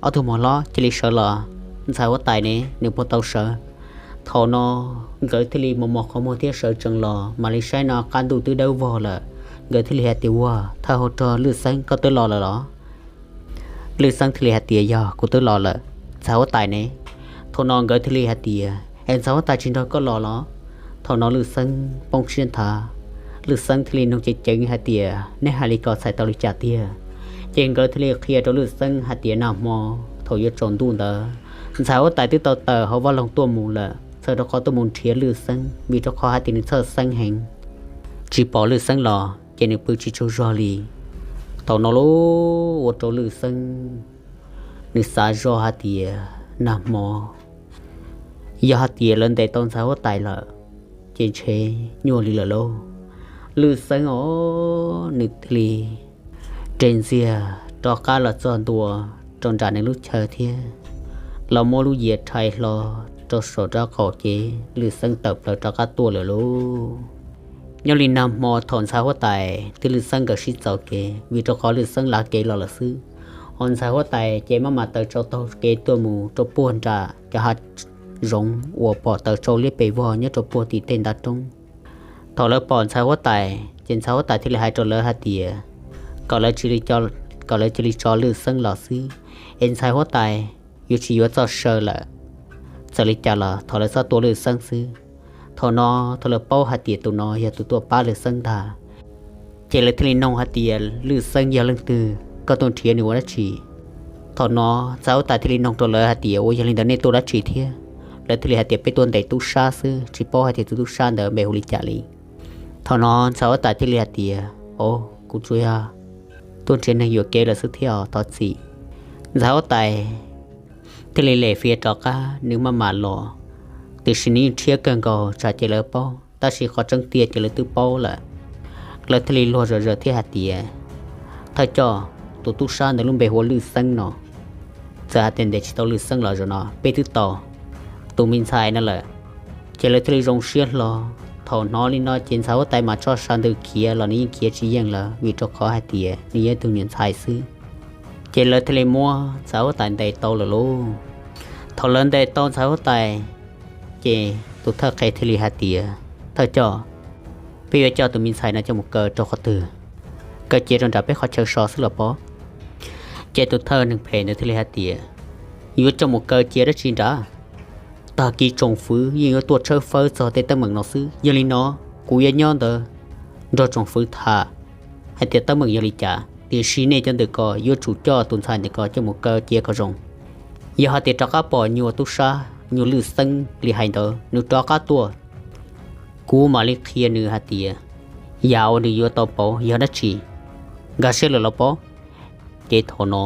ob tug muam hlob cia li sawv los, ntxhais huab tais ne nws puas tau sawv? Thaum no nkawd thiaj li mos mos qhov muag thiab sawv tsees los, mam li saib no kaj ntug twb dawb vog lawm. Nkawd thiaj li hais tias, ua, thawj hauv rog Lwj Xeeb, koj twb los lawm los? Lwj Xeeb thiaj li hais tias, Yog, kuv twb los lawm, ntxhais huab tais ne? Thaum no nkawd thiaj li hais tias, Es ntxhais huab tais tsis nrog koj los los? Thaum no Lwj Xeeb poob siab nthav. Lwj Xeeb thiaj li nug ceev ceev hais tias, Nej hais li ko txhais tau li cas tiag? Ces nkawd thiaj li qhia rau Lwj Xeeb hais tias, Nag hmo thaum yuav tsaus ntuj ntawd, ntxhais huab tais twb tau tawm hauv vaj loog tuaj mus lawm, txhawm rau qhov tuaj mus nrhiav Lwj Xeeb, vim rau qhov hais tias nws txhawj Xeeb heev, tsis pom Lwj Xeeb los ces nws pw tsis tsaug zog li. Thaum no lauj, ua rau Lwj Xeeb nws xav zoj hais tias, Nag hmo yog hais tias lawv ntes tau ntxhais huab tais lawm, ces ntshe nyuaj li lawm lauj. Lwj Xeeb os, nws thiaj li res ntxiag rov qab los txog ntua rau nram nws lub chaw thiab los muab lub yias rhais hlo rau saum rab qaum, ces Lwj Xeeb tawm plaws rov qab tuaj lawm lauj. Nyob li nag hmo thaum ntxhais huab tais thiab Lwj Xeeb nkawd sib txaus kev, vim rau qhov Lwj Xeeb lav kev los lawm xwb, ho ntxhais huab tais ces maj mam taws tsau taug kev tuaj mus rau puag nram cov hav zoov uas pom taws tsau liab pes vog nyob rau puag tim tej ntav roob. Thaum lawv pom ntxhais huab tais ces ntxhais huab tais thiaj li hais rau lawv hais tias, kom lawv cia li tso Lwj Xeeb los xwb, es ntxhais huab tais yuav tsis yuav txoj saw lawm. Txawm li cas los thov lawv txhob tua Lwj Xeeb xwb. Thaum no, thaum lawv paub hais tias tus no yog tus tuaj pab Lwj Xeeb ntag, ces lawv thiaj li nug hais tias, Lwj Xeeb yog leej twg? Koj tuaj nrhiav nws ua dab tsi? Thaum no ntxhais huab tais thiaj li nug rau lawv hais tias, Ua yog li ntawd nej tuaj dab tsi thiab? Lawv thiaj li hais tias, Peb tuaj ntes tub sab xwb, tsis paub hais tias tus tub sab ntawd npe hu li cas li. Thaum no ntxhais huab tais thiaj li hais tias, O, kuv tsuas yog tuaj nrhiav neeg yuam kev lawm xwb thiab os, thov txim. Ntxhais huab tais thiaj li lem fiav rov qab, nws maj mam los, tiam sis nws yeej rhiab kawg nkaus, tsam ces lawv paub, tab sis qhov tseeb tiag ces lawv twb paub lawm. Lawv thiaj li luag zom zaws thiab hais tias, Thawj coj, tus tub sab ntawd lub npe hu ua Lwj Xeeb no. Txawm hais tias ntes tsis tau Lwj Xeeb los zaum no peb twb tau tus me ntxhais no lawm. Ces lawv thiaj li zoo siab hlo. Thaum hnov li no ces ntxhais huab tais mas tso saw ntws khiav los nws yeej khiav tsis yeej lawm, vim rau qhov hais tias nws yog ib tug nyuam ntxhais xwb. Ces lawv thiaj li muab ntxhais huab tais ntes tau lawm lauj. Thaum lawv ntes tau ntxhais huab tais, ces tus thawj qhev thiaj li hais tias, Thawj coj, peb yuav coj tus me ntxhais no coj mus kaw rau qhov twg? Kaw cia rau nram peb qhov chaw so xwb los pob? Ces tus thawj neeg phem ntawd thiaj li hais tias, Yuav coj mus kaw cia dab tsi nrad? Tag kis tsoom fwv yeej yuav tuaj tshawb fawb txog tej teeb meem no xwb. Yog li no, kuv yuav nyob ntawd nrog tsoom fwv tham hais tias teeb meem yog li cas, tiam sis nej cov ntawm ko yuav tsum coj tus ntxhais ntawm ko coj mus kaw cia kom zoo. Yog hais tias rov qab pom nyuag tub sab, nyuag Lwj Xeeb li hais ntawd nws rov qab tuaj, kuv mam li qhia nws hais tias yam uas nws yuav tau pauv yog dab tsi. Nkag siab lawm los pob? Ces thaum no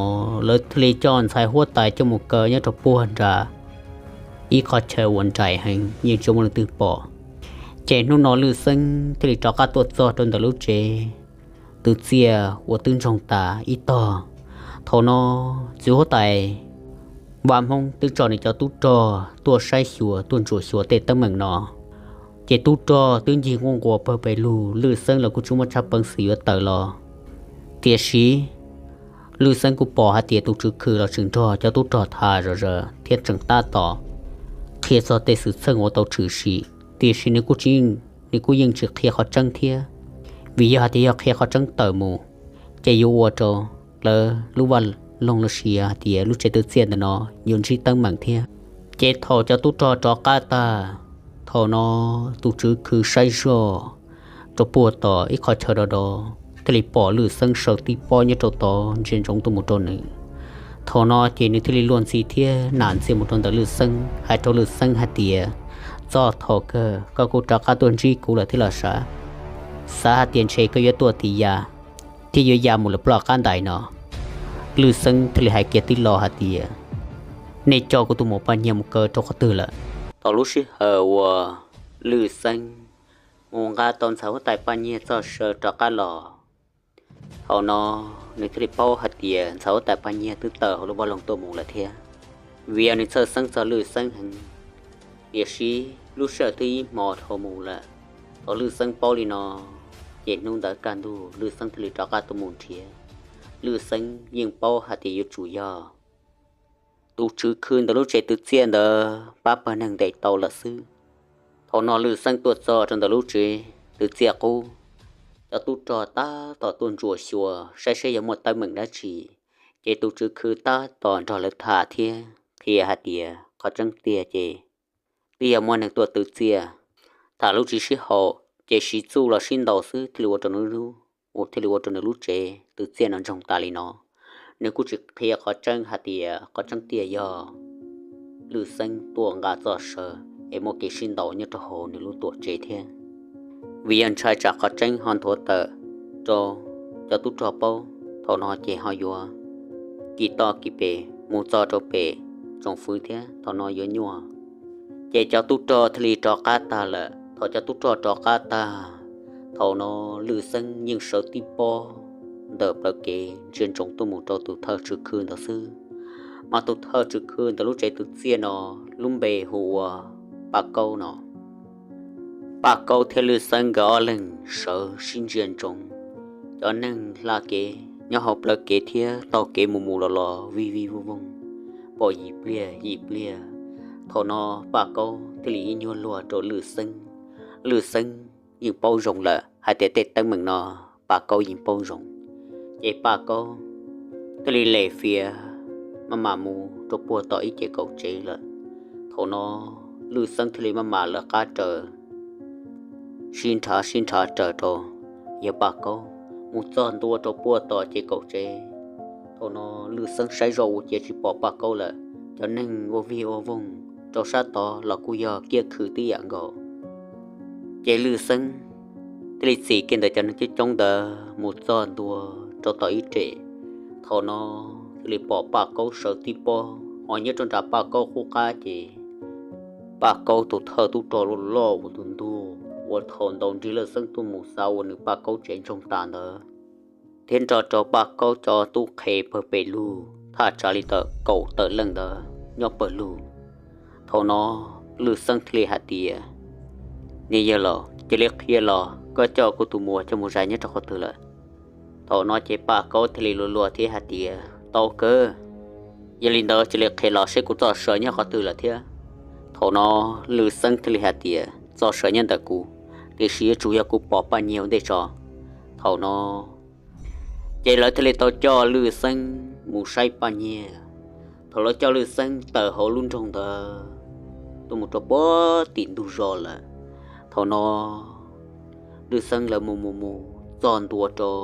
lawv thiaj li coj ntxhais huab tais coj mus kaw nyob rau puag nram ib qhov chaw uas nraim heev yeej tsis muaj leej twg pom. Ces hnub no Lwj Xeeb thiaj li rov qab tuaj txog rau ntawm lub tsev, tus tsiaj uas twb ntsoog tas ib tog. Thaum no txiv huab tais Vaj Hmoob twb tso nws cov tub rog tuaj saib xyuas tuaj ntsuam xyuas tej teeb meem no. Ces tub rog twb ncig nquj nquas pawg pes lug, Lwj Xeeb los kuj tsis muaj tshaj peev xwm yuav tawm los. Tiam sis Lwj Xeeb kuj pom hais tias tus tswv khw los tseem nrog cov tub rog tham zom zaws thiab tseem tab tom qhia txog tej xwm txheej uas tau tshwm sim, tiam sis nws kuj tsis, nws kuj yeej tsis qhia qhov tseeb thiab, vim yog hais tias yog qhia qhov tseeb tawm mus ces yuav ua rau lawv lub vaj loog los sis hais tias lub tsev twv txiaj ntawm no yuav ntsib teeb meem thiab. Ces thaum cov tub rog rov qab tag, thaum no tus tswv khw saib zoj rau puag tom ib qhov chaw do do, thiaj li pom Lwj Xeeb sawv tib pob nyob rau tod ntsia ntsoov tuaj mus rau nws. Thaum no ces nws thiaj li luag ntxhi thiab nam ntxiag mus rau ntawm Lwj Xeeb, hais rau Lwj Xeeb hais tias, Txoj thaum kawg koj kuj rov qab tuaj ntsib kuv lawm thiab los sav? Xav hais tias ntshe koj yuav tuaj tim ya thiab yuav ya mus lawm ploj qab ntais no. Lwj Xeeb thiaj li hais kiag tib lo hais tias, Nej coj kuv tus muam Paj Nyiag mus kaw rau qhov twg lawm? Thaum lub sij hawm uas Lwj Xeeb mus nqa tau ntxhais huab tais Paj Nyiag txoj saw rov qab los, thaum no nws thiaj li paub hais tias ntxhais huab tais Paj Nyiag twb tawm hauv lub vaj loog tuaj mus lawm thiab, vim yog nws txhawj Xeeb txog Lwj Xeeb heev. Tiam sis lub sij hawm twb ib hmo dhau mus lawm. Thaum Lwj Xeeb paub li no, ces hnub ntawd kaj ntug Lwj Xeeb thiaj li rov qab tuaj mus nrhiav. Lwj Xeeb yeej paub hais tias yuav tsum yog tus tswv khw ntawm lub tsev twv txiaj ntawd pab pawg neeg ntes tau lawm xwb. Thaum no Lwj Xeeb tuaj txog rau ntawm lub tsev twv txiaj qub, cov tub rog tab tom tuaj ntsuam xyuas saib seb yog muaj teeb meem dab tsi, Es tus tswv khw tab tom nrog lawv tham thiab qhia hais tias qhov tseeb tiag ces twb yog muaj neeg tuaj twv txiaj. Tham lub tsis sib haum ces siv txuj los sib ntaus xwb thiaj li ua rau nws lub, thiaj li ua rau nws lub tsev twv txiaj no ntsoog tas li no. Nws kuj tsis qhia qhov tseeb hais tias qhov tseeb tiag yog Lwj Xeeb tuaj nqa txoj saw es muaj kev sib ntaus nyob rau hauv nws lub tuam tsev thiab. Vim yog ntshai tsam qhov tseeb ho nthuav tawm rau cov tub rog paub, thaum no ces ho yuav kis toj kis pes mus txog rau pem tsoom fwv thiab thaum no yuav nyuaj. Ces cov tub rog thiaj li rov qab tag lawm. Thaum cov tub rog rov qab tag, thaum no Lwj Xeeb yeej sawv tib pob ntawm plawv kev ntsia ntsoov tuaj mus rau tus thawj tswv khw ntawd xwb. Mas tus thawj tswv khw ntawd lub tsev twv txiaj no lub npe hu ua Paj Kaub no. Paj Kaub thiab Lwj Xeeb nkawd ob leeg sawv sib ntsia ntsoov cov neeg hla kev nyob hauv plawv kev thiab taug kev mus mus los los vij vij voog voog, pom yim pliag yim pliag. Thaum no Paj Kaub thiaj li ib nyuag luag rau Lwj Xeeb. Lwj Xeeb yeej paub zoo lawm hais tias tej teeb meem no Paj Kaub yeej paub zoo. Ces Paj Kaub thiaj li lem fias maj mam mus rau puag tom ib ce kaum tsev lawm. Thaum no Lwj Xeeb thiaj li maj mam lawv qab raws, sib nrhav sib nrhav raws rau, yog Paj Kaub mus txog ntua rau puag tom ce kaum tsev. Thaum no Lwj Xeeb saib zoj ua ciav tsis pom Paj Kaub lawm. Cov neeg ua vij ua voog rau sab tod los kuj yog kiab khw tib yam nkaus. Ces Lwj Xeeb thiaj li txim kiag ntawm cov neeg coob coob ntawd mus txog ntua rau tom ib rem. Thaum no thiaj li pom Paj Kaub sawv tib pob, ho nyob rau nram Paj Kaub qub qab ces Paj Kaub tus thawj tub rog loj loj ua tus ntug uas thaum ntaus nrig Lwj Xeeb tuaj mus xav ua nws Paj Kaub tsev ntsoog tas ntawd, thiab nrog rau Paj Kaub cov tub qhe pawg pes lug thaj tsam li ntawm kaum tawm leej ntawd nyob pawg lug. Thaum no Lwj Xeeb thiaj li hais tias, Niag yawg laus, cia li qhia los koj coj kuv tus muam coj mus zais nyob rau qhov twg lawm? Thaum no ces Paj Kaub thiaj li luag luag thiab hais tias, Tau kawg, yog li ntawd cia li qhia los seb kuv txoj saw nyob qhov twg lawm thiab. Thaum no Lwj Xeeb thiaj li hais tias, Txoj saw nyob ntawm kuv, tiam sis yuav tsum yog kuv pom Paj Nyiag ua ntej tso. Thaum no ces lawv thiaj li tau coj Lwj Xeeb mus saib Paj Nyiag. Thaum lawv coj Lwj Xeeb tawm hauv lub nroog ntawd tuaj mus rau puag tim ntug zos lawm, thaum no Lwj Xeeb lawv mus mus mus txog ntua rau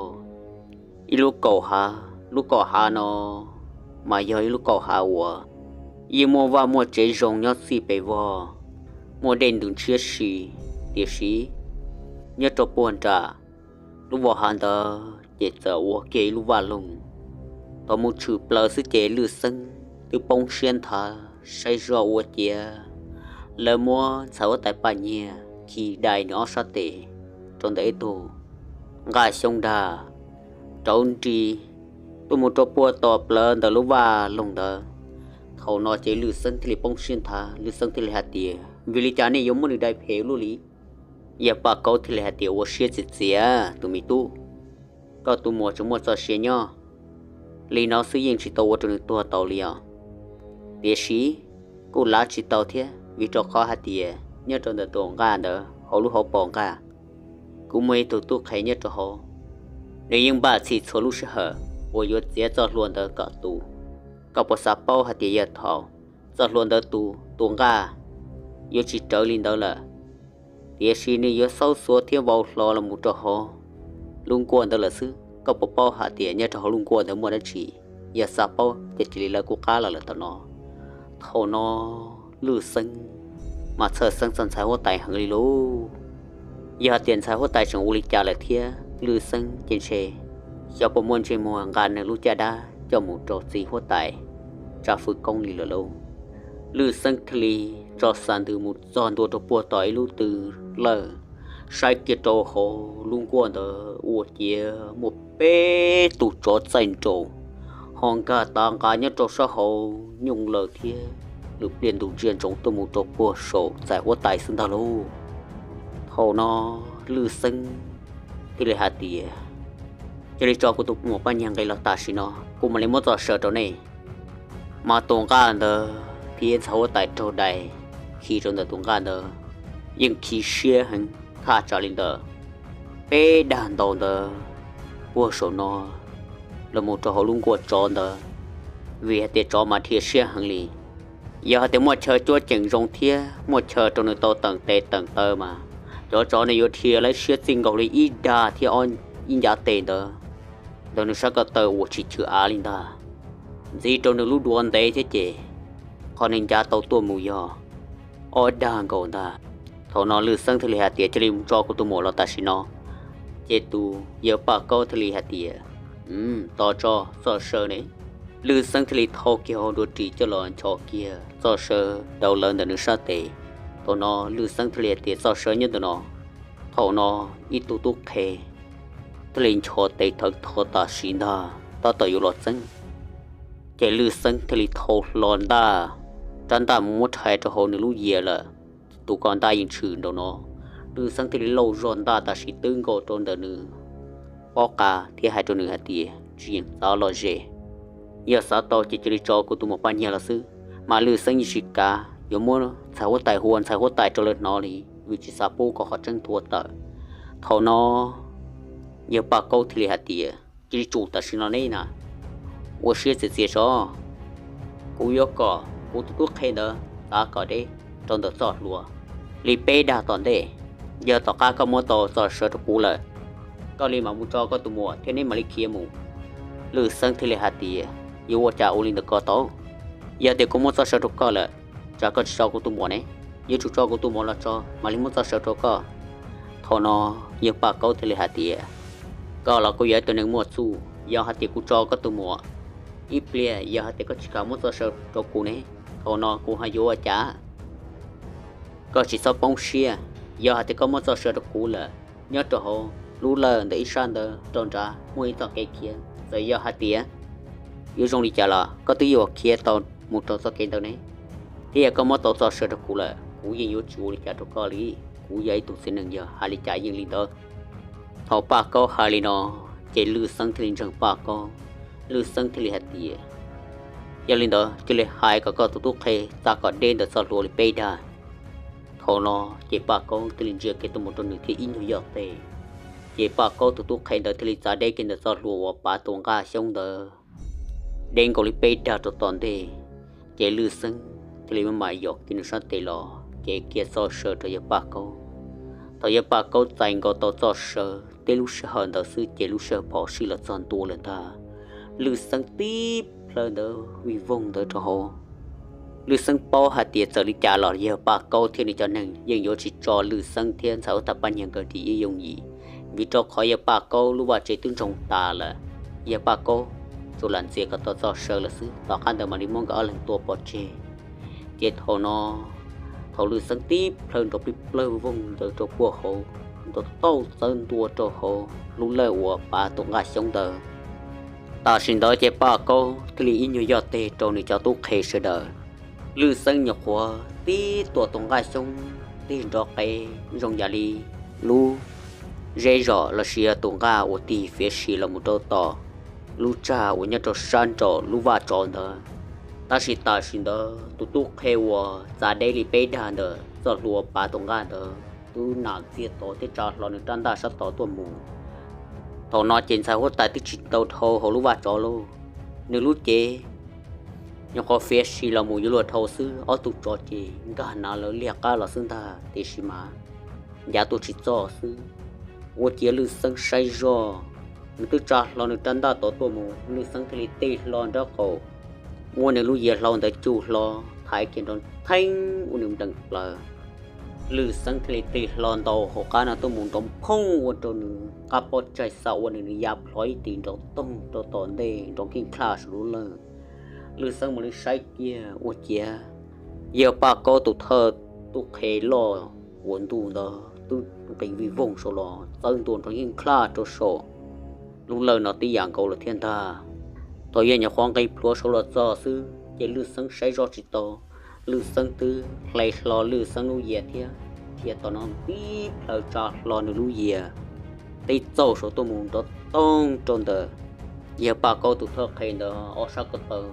ib lub kaum hav. Lub kaum hav no mas yog ib lub kaum hav uas yeej muaj vaj muaj tsev zoo nyob txij pes vog, muaj dej ntws ntshiab si, tiam sis nyob rau puag nram lub voj hav ntawd ces txawm ua kiag ib lub vaj loog. Thaum mus tshwm plaws xwb ces Lwj Xeeb twb poob siab nthav saib zoj ua ciav lawv muab ntxhais huab tais Paj Nyiag khi dai nws ob sab tes rau ntawm ib tug nqaj xyoob dag rauv nris tuaj mus rau puag tom plawv ntawm lub vaj loog ntawd. Thaum no ces Lwj Xeeb thiaj li poob siab nthav, Lwj Xeeb thiaj li hais tias, Vim li cas nej yuav muab nws dai phem ua luaj li? Yawg Paj Kaub thiaj li hais tias, Ua siab txias txias tus me tub, koj tus muam tseem muaj txoj sia nyob li no xwb yeej tsis tau ua rau nws tuag tau li os. Tiam sis kuj lav tsis tau thiab, vim rau qhov hais tias nyob rau ntawm tus nqaj ntawd hauv lub hauv paus nqaj, kuv muaj ib tug tub qhe nyob rau hauv, nws yeej npaj txhij txhua lub sij hawm uas yuav txiav txoj hlua ntawd kom tu. Koj puas xav paub hais tias yog thaum txoj hlua ntawd tu, tus nqaj yuav tsis rawv li ntawd lawm, tiam sis nws yuav xaub xuav thiab vau hlo los mus rau hauv lub nkuaj ntawd lawm xwb. Koj puas paub hais tias nyob rau hauv lub nkuaj ntawd muaj dab tsi? Yog xav paub ces cia li lawv kuv qab los lawm tam no. Thaum no Lwj Xeeb mas txhawj xeeb txog ntxhais huab tais heev li lauj. Yog hais tias ntxhais huab tais tseem ua li cas lawm thiab Lwj Xeeb ces ntshe xyov puas muaj ntsej muag nqa nws lub caj dab coj mus rau txiv huab tais tsa fwj koob li lawm lauj. Lwj Xeeb thiaj li tso xav ntws mus txog ntua rau puag tom ib lub tw lawj, saib kiag rau hauv lub nkuaj ntawd ua ciav muaj peb tus tsov txaij nraus ho nkag tav nqa nyob rau sab hauv nyooj lawm thiab lwm pliaj ntus ntsia ntsoov tuaj mus rau puag saum ntxhais huab tais xwb ntag lauj. Thaum no Lwj Xeeb thiaj li hais tias, Cia li tso kuv tus muam Paj Nyiag nqis los tam sim no, kuv mam li muab txoj saw rau nej. Mas tus nqaj ntawd thiab ntxhais huab tais raug dai khi rau ntawm tus nqaj ntawd yeej khi siab heev thaj tsam li ntawm peb dag ntau ntawd puag saum no los mus rau hauv lub nkuaj tsov ntawd. vim hais tias tsov mas dhia siab heev li. Yog hais tias muaj chaw cuab ceem zoo thiab muaj chaw rau nws tau teem tes teem taw mas cov tsov nws yuav dhia lawv siab txij nkaus li ib dag thiab ob, ib ncav tes ntawd ntawm nws sab ko taw uas tsis chwv av li ntag. Ntxiv rau nws lub duav ntev thiab ces qhov nws ncav tau tuaj mus yog ob dag nkaus ntag. Thaum no Lwj Xeeb thiaj li hais tias, cia li mus tso kuv tus muam los tam sim no. Ces tus yawg Paj Kaub thiaj li hais tias, tos tso, txoj saw ne. Lwj Xeeb thiaj li thau kiag hauv nruas ris coj los nchos kiag txoj saw rau lawv ntawm nws sab tes. Thaum no Lwj Xeeb thiaj li hais tias, txoj saw nyob ntawm no. Thaum no ib tug tub qhe thiaj li nchos tes thawv tho tam sim ntag tab tom yuav los txeeb. Ces Lwj Xeeb thiaj li thau hlo ntaj, rab ntaj mus muab rhais rau hauv nws lub yias lawm. Tus ko ntaj yeej tshwm nraum no. Lwj Xeeb thiaj li lauj zog ntaj tam sim twb nkaus rau ntawm nws pob qa thiab hais rau nws hais tias, tsis yeem xav los zem. Yog xav tau ces cia li tso kuv tus muam Paj Nyiag los xwb. Mas Lwj Xeeb yeej tsis kav yuav muab ntxhais huab tais hu ua ntxhais huab tais rau lawv hnov li, vim tsis xav pub kom qhov tseeb tuag tawm. Thaum no yawg Paj Kaub thiaj li hais tias, cia li tsum tam sim no ne na, ua siab txias txias tso. Kuv yuav kom kuv tus tub qhe ntawd txav kom deb rau ntawm txoj hlua li peb dag tom ntej. Yog tom qab koj muab tau txoj saw rau kuv lawm, koj li mam mus tso koj tus muam thiab neb mam li khiav mus. Lwj Xeeb thiaj li hais tias, yuav ua cas ua li ntawd ko tau? Yog tias kuv muab txoj saw rau koj lawm, tsam koj tsis tso kuv tus muam ne? Yuav tsum tso kuv tus muam los tso mam li muab txoj saw rau koj. Thaum no yawg Paj Kaub thiaj li hais tias, koj los kuj yog ib tug neeg muaj txuj, yog hais tias kuv tso koj tus muam ib pliag, yog hais tias koj tsis kam muab txoj saw rau kuv ne, thaum no kuv ho yuav ua cas? Koj tsis txhob poob siab, yog hais tias koj muab txoj saw rau kuv lawm, nyob rau hauv lub lawj ntawm ib sab ntawd rau nrad muaj ib txoj kev khiav. Txawm yog hais tias yuav zoo li cas los koj twb yuav khiav tau mus rau txoj kev ntawd ne. Thiab yog koj muab tau txoj saw rau kuv lawm, kuv yeej yuav tsis ua li cas rau koj li. Kuv yog ib tug txiv neej, yog hais li cas yeej li ntawd. Thaum Paj Kaub hais li no, ces Lwj Xeeb thiaj li ntseeg Paj Kaub. Lwj Xeeb thiaj li hais tias, yog li ntawd cia li hais kom koj tus tub qhe txav kom deb ntawm txoj hlua li peb dag. Thaum no ces Paj Kaub thiaj li ntsia kiag tuaj mus rau nws thiab ib nyuag yoj tes, ces Paj Kaub tus tub qhe ntawd thiaj li txav deb kiag ntawm txoj hlua uas pav tus nqaj xyoob ntawd deb nkaus li peb dag rau tom ntej. Ces Lwj Xeeb thiaj li maj mam yos kiag nws sab tes los cev kiag txoj saw rau yawg Paj Kaub. Thaum yawg Paj Kaub txais nkaus tau txoj saw, tib lub sij hawm ntawd xwb ces lub sij hawm phom sij los txog ntua lawm ntag. Lwj Xeeb tib plhaw ntawd vij voog ntawd rau hauv. Lwj Xeeb paub hais tias txawm li cas los yawg Paj Kaub thiab nws cov neeg yeej yuav tsis tso Lwj Xeeb thiab ntxhais huab tais Paj Nyiag nkawd dim ib yooj yim, vim rau qhov yawg Paj Kaub lub vaj tsev twb ntsoog tas lawm. Yawg Paj Kaub tsuas lam ntxias kom tau txoj saw lawm xwb, tom qab ntawd mam li muab nkawd ob leeg tua pov tseg. Ces thaum no, thaum Lwj Xeeb tib plhaw nrov plig plawg voog ntawd rau puag hauv, nrov tauj txawb ntua rau hauv lub lawj uas pav tus nqaj xyoob ntawd. Tam sim ntawd ces Paj Kaub thiaj li ib nyuag yoj tes rau nws cov tub qhe sawv daws. Lwj Xeeb nyuam qhuav tib tuam tus nqaj xyoob tig nrov qees zoo yam li lub zeb zom los sis yog tus nqaj uas tig fiav si los mus rau tom lub tsag uas nyob rau sab nraum lub vaj tsov ntawd. Tab sis tam sim ntawd tus tub qhe uas txav deb li peb dag ntawm txoj hlua pav tus nqaj ntawd twb nam txiag tod thiab tsa hlo nws rab ntaj sab tod tuaj mus. Thaum no ces ntxhais huab tais twb tsis tau dhau hauv lub vaj tsov lauj. Nws lub cev nyuam qhuav fiav si los mus yuav luag dhau xwb, ob tug tsov ces nkag hnav lawv liag qab los xwb ntag, tiam sis mas ncav tuaj tsis txog xwb. Ua ciav Lwj Xeeb saib zoj, nws twb tsa hlo nws rab ntaj tod tuaj mus, Lwj Xeeb thiaj li tig hlo nraub qaum, muab nws lub yias hlau ntawd cuj hlo, thaiv kiag nrov theeb ua nws nplees plaws. Lwj Xeeb thiaj li tig hlo ntaus hauv qab no tuaj mus nrov phooj ua rau nws qab pob tsaig xa ua nws ya plho ib tis nrov toog rau tom ntej nrov nkheej dlhaj saum lub lawj. Lwj Xeeb mam li saib kiag ua ciav yawg Paj Kaub tus thawj tub qhe loj uas ntuj ntawd twb nqis vij voog saud los txawb ntua nrov nkheej dlhaj rau saum lub lawj no tib yam nkaus lawm thiab ntag. Thaum yawg nyuam qhuav nqis plhuav saud los txog xwb ces Lwj Xeeb saib zoj tsis tau. Lwj Xeeb twb hle hlo Lwj Xeeb lub yias thiab dhia tom no tib plhaw tsa hlo nws lub yias tib txauj saud tuaj mus nrov toog rau ntawm yawg Paj Kaub tus thawj qhe ntawd ob sab ko taw,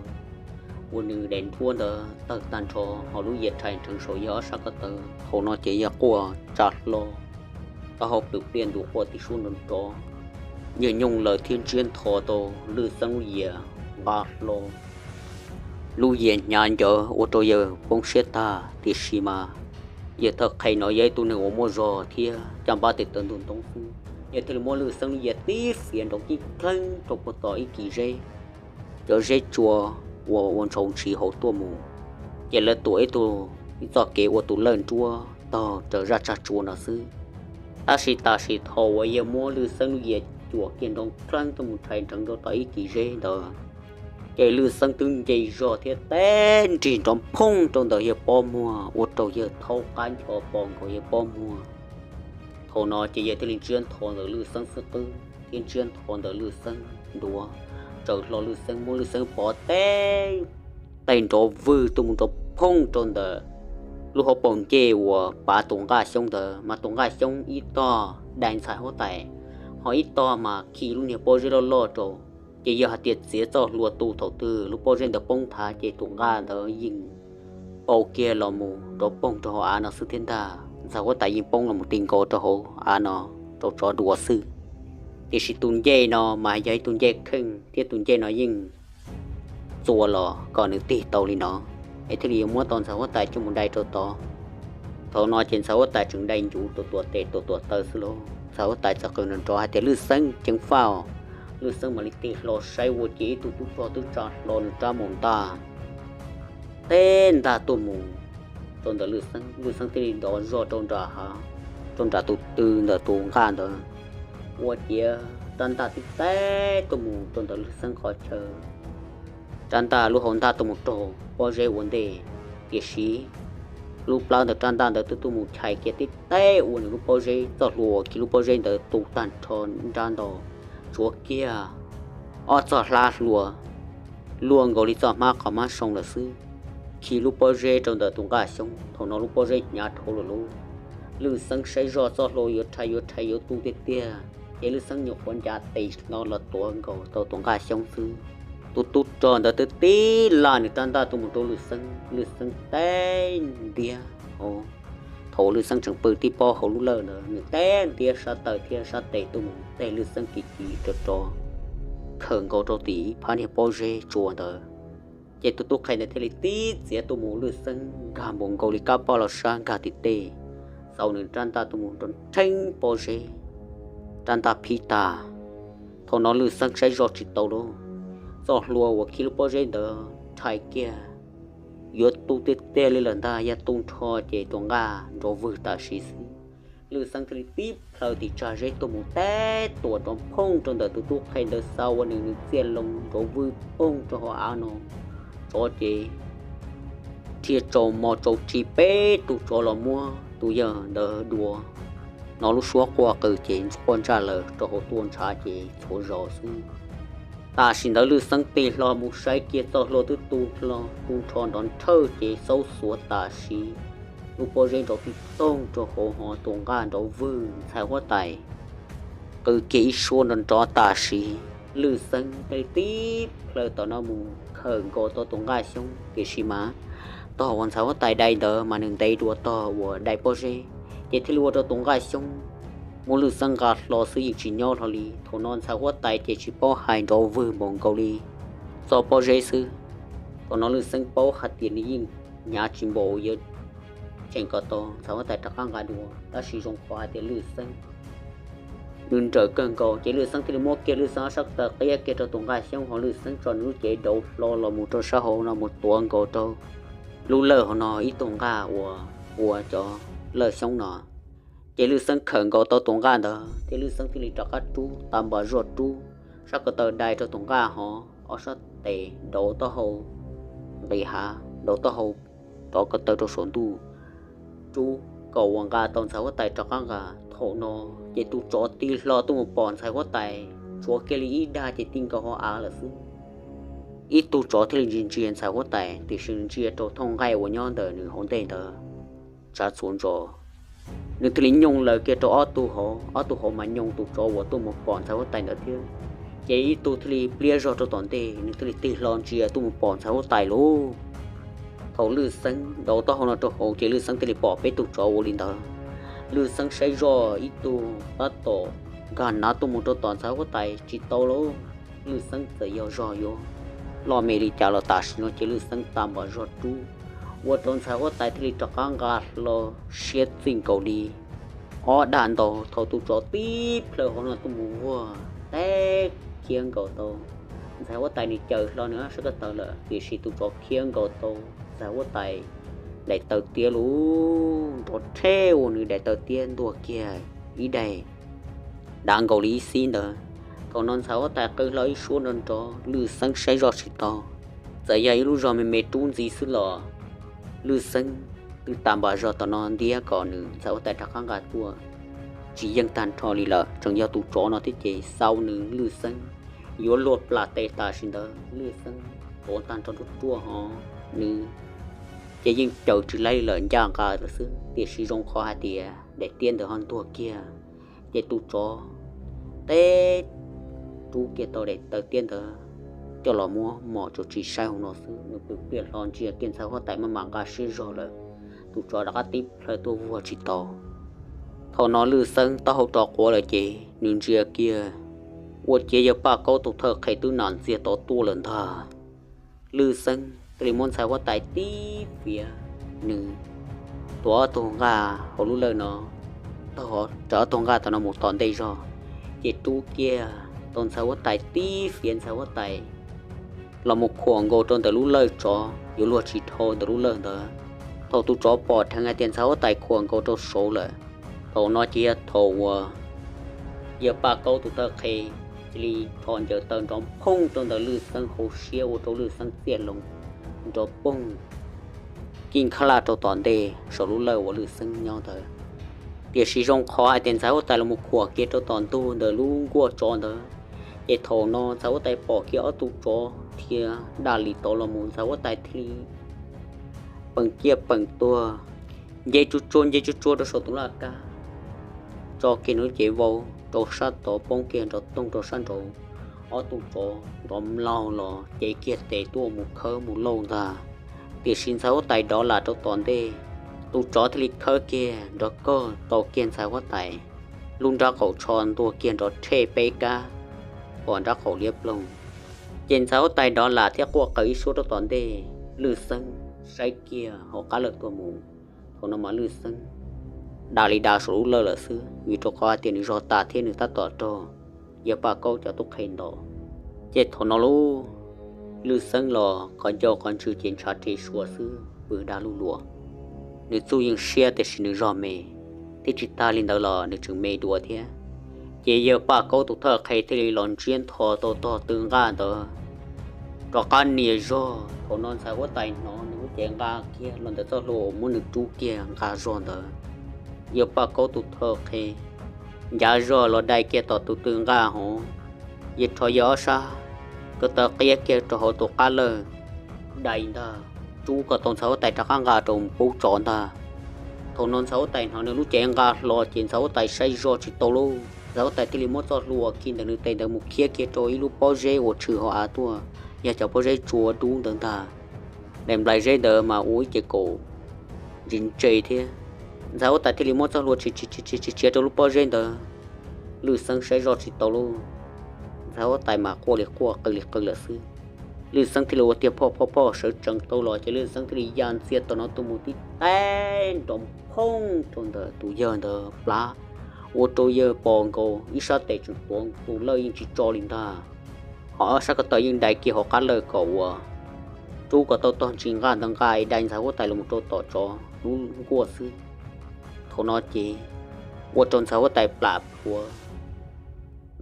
ua nws daim nruab ntawd tawg tag nrho, ho lub yias rhais nrheev saum yawg ob sab ko taw. Thaum no ces yawg quaj tsa hlo, taub hau plwm pliaj ntu quaj tib suab nrov nrov. Yawg nyooj lawm thiab ntsiab ntho tau Lwj Xeeb lub yias nqa hlo, lub yias hnyav ncawv ua rau yawg poob siab tag. Tiam sis mas yawg thawj qhe no yog ib tug neeg uas muaj zog thiab caj npab tes taw ntug ntoo xwb, yawg thiaj li muab Lwj Xeeb lub yias tib fiav nrov kib kheeb rau puag tom ib kis zeb. Cov zeb tsua uas ua ntshau ntshiv hauv tuaj mus, ces lawv tuam ib tug, ib txoj kev ua tus lawj nruab taug raws zaj tsag tsua no xwb. Tab sis tam sim thaum uas yawg muab Lwj Xeeb lub yias cuam kiag nrov kheeb tuaj mus rhais nreev rau tom ib kis zeb ntawd, ces Lwj Xeeb twb nce zog thiab teb nrig nrov phooj rau ntawm yawg pob muag ua rau yawg thaub qab ncho pom nkaus yawg pob muag. Thaum no ces yawg thiaj li ntsiab ntho ntawm Lwj Xeeb xub qwb thiab ntsiab ntho ntawm Lwj Xeeb nruav, tsaws hlo Lwj Xeeb, muab Lwj Xeeb pov teb, tej nrov vwg tuaj mus nrov phooj rau ntawm lub hauv paus ncej uas pav tus nqaj xyoob ntawd, mas tus nqaj xyoob ib tog dai ntxhais huab tais, ho ib tog mas khi lub niag pob zeb loj loj rau. Ces yog hais tias txiav txoj hlua tu thaum twg lub pob zeb ntawd poob nthav ces tus nqaj ntawd yeej pau kiag los mus nrov phooj rau hauv av no xwb thiab ntag. Ntxhais huab tais yeej poob los mus ti nkaus rau hauv av no rau tsov dua xwb. Tiam sis tus ncej no mas yog ib tug ncej kheej thiab tus ncej no yeej txua los kom nws tig tau li no, es thiaj li yuav muab tau ntxhais huab tais coj mus dai rau tod. Thaum no ces ntxhais huab tais tseem dai ncuv tuam tuam tes tuam tuam taw xwb lauj. Ntxhais huab tais txawm qw nrov nrov hais tias, Lwj Xeeb, ceev faj. Lwj Xeeb mam li tig hlo saib ua ciav ib tug tub rog twb tsa hlo nws rab maum ntaj, teb ntaj tuaj mus rau ntawm Lwj Xeeb. Lwj Xeeb thiaj li ntov zog rau nram hav, rau nram tus tw ntawm tus nqaj ntawd, ua ciav rab ntaj tib teb tuaj mus rau ntawm Lwj Xeeb qhov chaw. Rab ntaj lub hauv ntaj tuaj mus raug pob zeb ua ntej, tiam sis lub plawv ntawm rab ntaj ntawd twb tuaj mus chais kiag tib teb ua nws lub pob zeb, txoj hlua uas khi lub pob zeb ntawd tu tag nrho nrab ntau, tshuav kiag ob txoj hlab hlua luaj nkaus li txoj hmab qhov mab soo lawm xwb, khi lub pob zeb rau ntawm tus nqaj xyoob. Thaum no lub pob zeb hnyav dhau lawm lauj. Lwj Xeeb saib zoj txoj hlua yuav rhais yuav rhais yuav tu tiag tiag, ces Lwj Xeeb nyuam qhuav ncav tes no los tuav nkaus tau tus nqaj xyoob xwb. Tus tub rog ntawd twb tib laj nws rab ntaj tuaj mus rau Lwj Xeeb, Lwj Xeeb teb ntiab. Thaum Lwj Xeeb tseem pw tib pob hauv lub lawj ntawd, nws teb ntiab sab taw thiab sab tes tuaj mus teg Lwj Xeeb kiv kiv rov rov, khawm nkaus rau tim ib phab niag pob zeb tsua ntawd. Ces tus tub qhe ntawd thiaj li tib txiav tuaj mus, Lwj Xeeb nkag npaum nkaus li kab poj los sab nkag tim tej, xaus nws rab ntaj tuaj mus rau nrheeb pob zeb, rab ntaj phib tag. Thaum no Lwj Xeeb saib zoj tsis tau lauj, txoj hlua uas khi lub pob zeb ntawd rhais kiag yuav tu tiag tiag li lawm ntag, yog tu nrho ces tus nqaj nrov vwg tam sim xwb. Lwj Xeeb thiaj li tib plhaw tim tsag zeb tuaj mus teb tuam nrov phooj rau ntawm tus tub qhe ntawd, xav ua nws nws txiaj loo nrov vwg phooj rau hauv av no. Tsov ces rhia tsaus mos tsaus ris peb tus tsov los muab tus yawg ntawd dua. No lub suab quaj qw ces quaj ntsaj lawm rau hauv tuaj ntshav ces txhua zaus xwb. Tam sim ntawd Lwj Xeeb tig hlo mus saib kiag txoj hlua twb tu hlo tu nrho nrov nrhawj ces xaub xuav tam sim, lub pob zeb nrov tib toog rau hauv hov, tus nqaj nrov vwg, ntxhais huab tais qw kiag ib suab nrov nrov tam sim. Lwj Xeeb thiaj li tib plhaw tom no mus khawm nkaus tau tus nqaj xyoob, tiam sis mas tog uas ntxhais huab tais dai ntawd mas nws ntev dua tog uas dai pob zeb, ces thiaj li ua rau tus nqaj xyoob muab Lwj Xeeb nqa hlo xwb yeej tsis nyob hlo li. Thaum no ntxhais huab tais ces tsis paub hais, nrov vwg npaum nkaus li txoj pob zeb xwb. Thaum no Lwj Xeeb paub hais tias nws yeej hnyav tsis npaum yuav cheem kom tau ntxhais huab tais rov qab nqa dua, tab sis zoo qhov hais tias Lwj Xeeb nws nrawm kawg nkaus, ces Lwj Xeeb thiaj li muab kiag Lwj Xeeb ob sab taw qiab kiag rau tus nqaj xyoob, ho Lwj Xeeb tso nws lub cev dauv hlo los mus rau sab hauv no mus tuav nkaus rau lub lawj hauv no ib tug nqaj uas ua cov lawj xyoob no. Ces Lwj Xeeb khawm nkaus tau tus nqaj ntawd thiab Lwj Xeeb thiaj li rov qab rub tau npam zoj rub sab ko taw dai rau tus nqaj hov, ob sab tes dauv taub hau nqis hav, dauv taub hau rov ko taw rau saum ntuj, rub kom uas nqa tau ntxhais huab tais rov qab nqa. Thaum no ces tus tsov tig hlo tuaj mus pom ntxhais huab tais, tshuav kiag li ib dag ces ti nkaus hauv av lawm xwb. Ib tug tsov thiaj li ntsia ntsia ntxhais huab tais, tiam sis ntsia rau thooj nqaij uas nyob ntawm nws hauv ntej ntawd tshav txhua ntsos. Nws thiaj li nyooj laws kiag rau ob tug hauv, ob tug hauv mas nyooj tus tsov uas tuaj mus pom ntxhais huab tais ntawd thiab. Ces ib tug thiaj li pliab zog rau tom ntej, nws thiaj li tig hlo ntsia tuaj mus pom ntxhais huab tais lauj. Thaum Lwj Xeeb dauv taub hau no rau hauv ces Lwj Xeeb thiaj li pom peb tug tsov ua li ntawd. Lwj Xeeb saib zoj ib tug tab tom nkag nav tuaj mus rau tom ntxhais huab tais tsis tau lauj. Lwj Xeeb txawm yog zog yuav loj me li cas los tam sim no ces Lwj Xeeb tag npam zog rub, ua rau ntxhais huab tais thiaj li rov qab nqa hlo siab txij nkaus li ob dag ntau. Thaum tus tsov tib plhaw hauv no tuaj mus vuag teb khiab nkaus tau ntxhais huab tais, nws caws hlo nws sab ko taw lawm, tiam sis tus tsov khiab nkaus tau ntxhais huab tais daim taw tiab lub nrov rheb ua nws daim taw tiab ntuag kiag ib daim dav nkaus li ib xib ntawd. Thaum no ntxhais huab tais qw hlo ib suab nrov nrov, Lwj Xeeb saib zoj tsis tau. Txawm yog ib lub zog me me rub ntxiv xwb los Lwj Xeeb twb tag npam zog tom no ntiab kom nws ntxhais huab tais rov qab nqa tuaj tsis yeej tag nrho li lawm. Tseem yog tus tsov no thiab ces xau nws Lwj Xeeb yuav luag plam tes tam sim ntawd Lwj Xeeb tuav tag nrho ruaj ruaj hov nws ces yeej caws tsis laib li lawm, ncaj nqa lawm xwb. Tiam sis zoo qhov hais tias daim tiab ntawd ho ntuag kiag, ces tus tsov teb rub kiag tau daim taw tiab ntawd coj los muab mos tsuas tsis saib hauv no xwb, nws pw pliaj hlo ntsia kiag ntxhais huab tais maj mam nqa siab zog lawm, tus tsov rov qab tib plhaw tuaj vuag tsis tau. Thaum no Lwj Xeeb taub hau rov quav lawm ces nws ntsia kiag ua ciav yawg Paj Kaub tus thawj qhe twb nam ntxiag tod tuaj lawm ntag. Lwj Xeeb thiaj li muab ntxhais huab tais tib fiav, nws tuav ob tug nqaj hauv lub lawj no, taug rau ob tug nqaj tom no mus tom ntej zog, ces rub kiag tau ntxhais huab tais tib fiav, ntxhais huab tais los mus khuam nkaus rau ntawm lub lawj tsov yuav luag tsis dhau ntawm lub lawj ntawd. Thaum tus tsov pom dheev hais tias ntxhais huab tais khuam nkaus rau saud lawm, thaum no ces yog thaum uas yawg Paj Kaub tus thawj qhe cia li rho ncaws taw nrov phooj rau ntawm Lwj Xeeb hauv siab ua rau Lwj Xeeb txiaj loo nrov poog kij nkhab laj rau tom ntej saum lub lawj uas Lwj Xeeb nyob ntawd. Tiam sis zoo qhov hais tias ntxhais huab tais los mus khuam kiag rau tom ntug ntawm lub nkuaj tsov ntawd, ces thaum no ntxhais huab tais pom kiag ob tug tsov dhia daj li tod los mus, ntxhais huab tais thiaj li peem ciaj peem tuag, nce tsuag tsuag nce tsuag tsuag rau saum tus laj kab, tso kiag nws lub cev vau rau sab tod poob kiag nrov toog rau sab nraud. Ob tug tsov nrov mlaug los cev kiag tes tuaj mus khawb mus lauj ntag. Tiam sis ntxhais huab tais dov lam rau tom ntej, tus tsov thiaj li khawb kiag nrov kawg tau kiag ntxhais huab tais lub nrab qaum tsho ntuag kiag nrov rhej peb kab pom nrab qaum liab ploog. Ces ntxhais huab tais dov lam thiab quaj qw ib suab rau tom ntej, Lwj Xeeb saib kiag hauv qab lawj tuaj mus. Thaum no mas Lwj Xeeb da li da saum lub lawj lawm xwb, vim rau qhov hais tias nws zog tas thiab nws tab tom raug yawg Paj Kaub cov tub qhe ntaus. Ces thaum no lub Lwj Xeeb los qhov ncauj qhov ntswg ces ntshav rhe sua xwb, pw da luj luas. Nws txuj yeej siab tiam sis nws zog me, thiab tsis tag li ntawd los nws tseem me dua thiab. Ces yawg Paj Kaub tus thawj qhe thiaj li los ntsiab ntho tau tog tw nqaj ntawd rov qab nias zog. Thaum no ntxhais huab tais hnov nws lub cev nqa kiag los ntawm txoj hlua uas muab nws rub kiag nqa zog ntawd, yawg Paj Kaub tus thawj qhe ncav zog los dai kiag tom tus tw nqaj hauv, yawg rho yawg ob sab ko taw qiab kiag rau hauv tus qab lawj dai ntag, rub kom tau ntxhais huab tais rov qab nqa rau pub tsov ntag. Thaum no ntxhais huab tais hnov nws lub cev nqa hlo ces ntxhais huab tais saib zog tsis tau lauj, ntxhais huab tais thiaj li muab txoj hlua uas khi ntawm nws tes ntawd mus khiab kiag rau ib lub pob zeb uas tshwm hauv av tuaj, yog cov pob zeb tsua dub ntawd ntag. Daim nplais zeb ntawd mas ua ib ce kaum ntsis ntse thiab. Ntxhais huab tais thiaj li muab txoj hlua tshia tshia tshia rau lub pob zeb ntawd, Lwj Xeeb saib zoj tsis tau lauj, ntxhais huab tais mas quaj li quaj qw li qw lawm xwb. Lwj Xeeb thiaj li ua tiag phoj phoj phoj sawv tsees tau los ces Lwj Xeeb thiaj li ya ntxiag tom no tuaj mus tib teg nrov phooj rau ntawm tus yawg ntawd plab, ua rau yawg pos nkaus ib sab tes tseem tuav tus lawj yeej tsis tso li ntag. Ho ob sab ko taw yeej dai kiag hauv qab lawj kom uas rub kom tau tog ntsis nqaj ntawd nqa es dai ntxhais huab tais los mus rau tom tsov lub nkuaj xwb. Thaum no ces ua rau ntxhais huab tais plam plhuav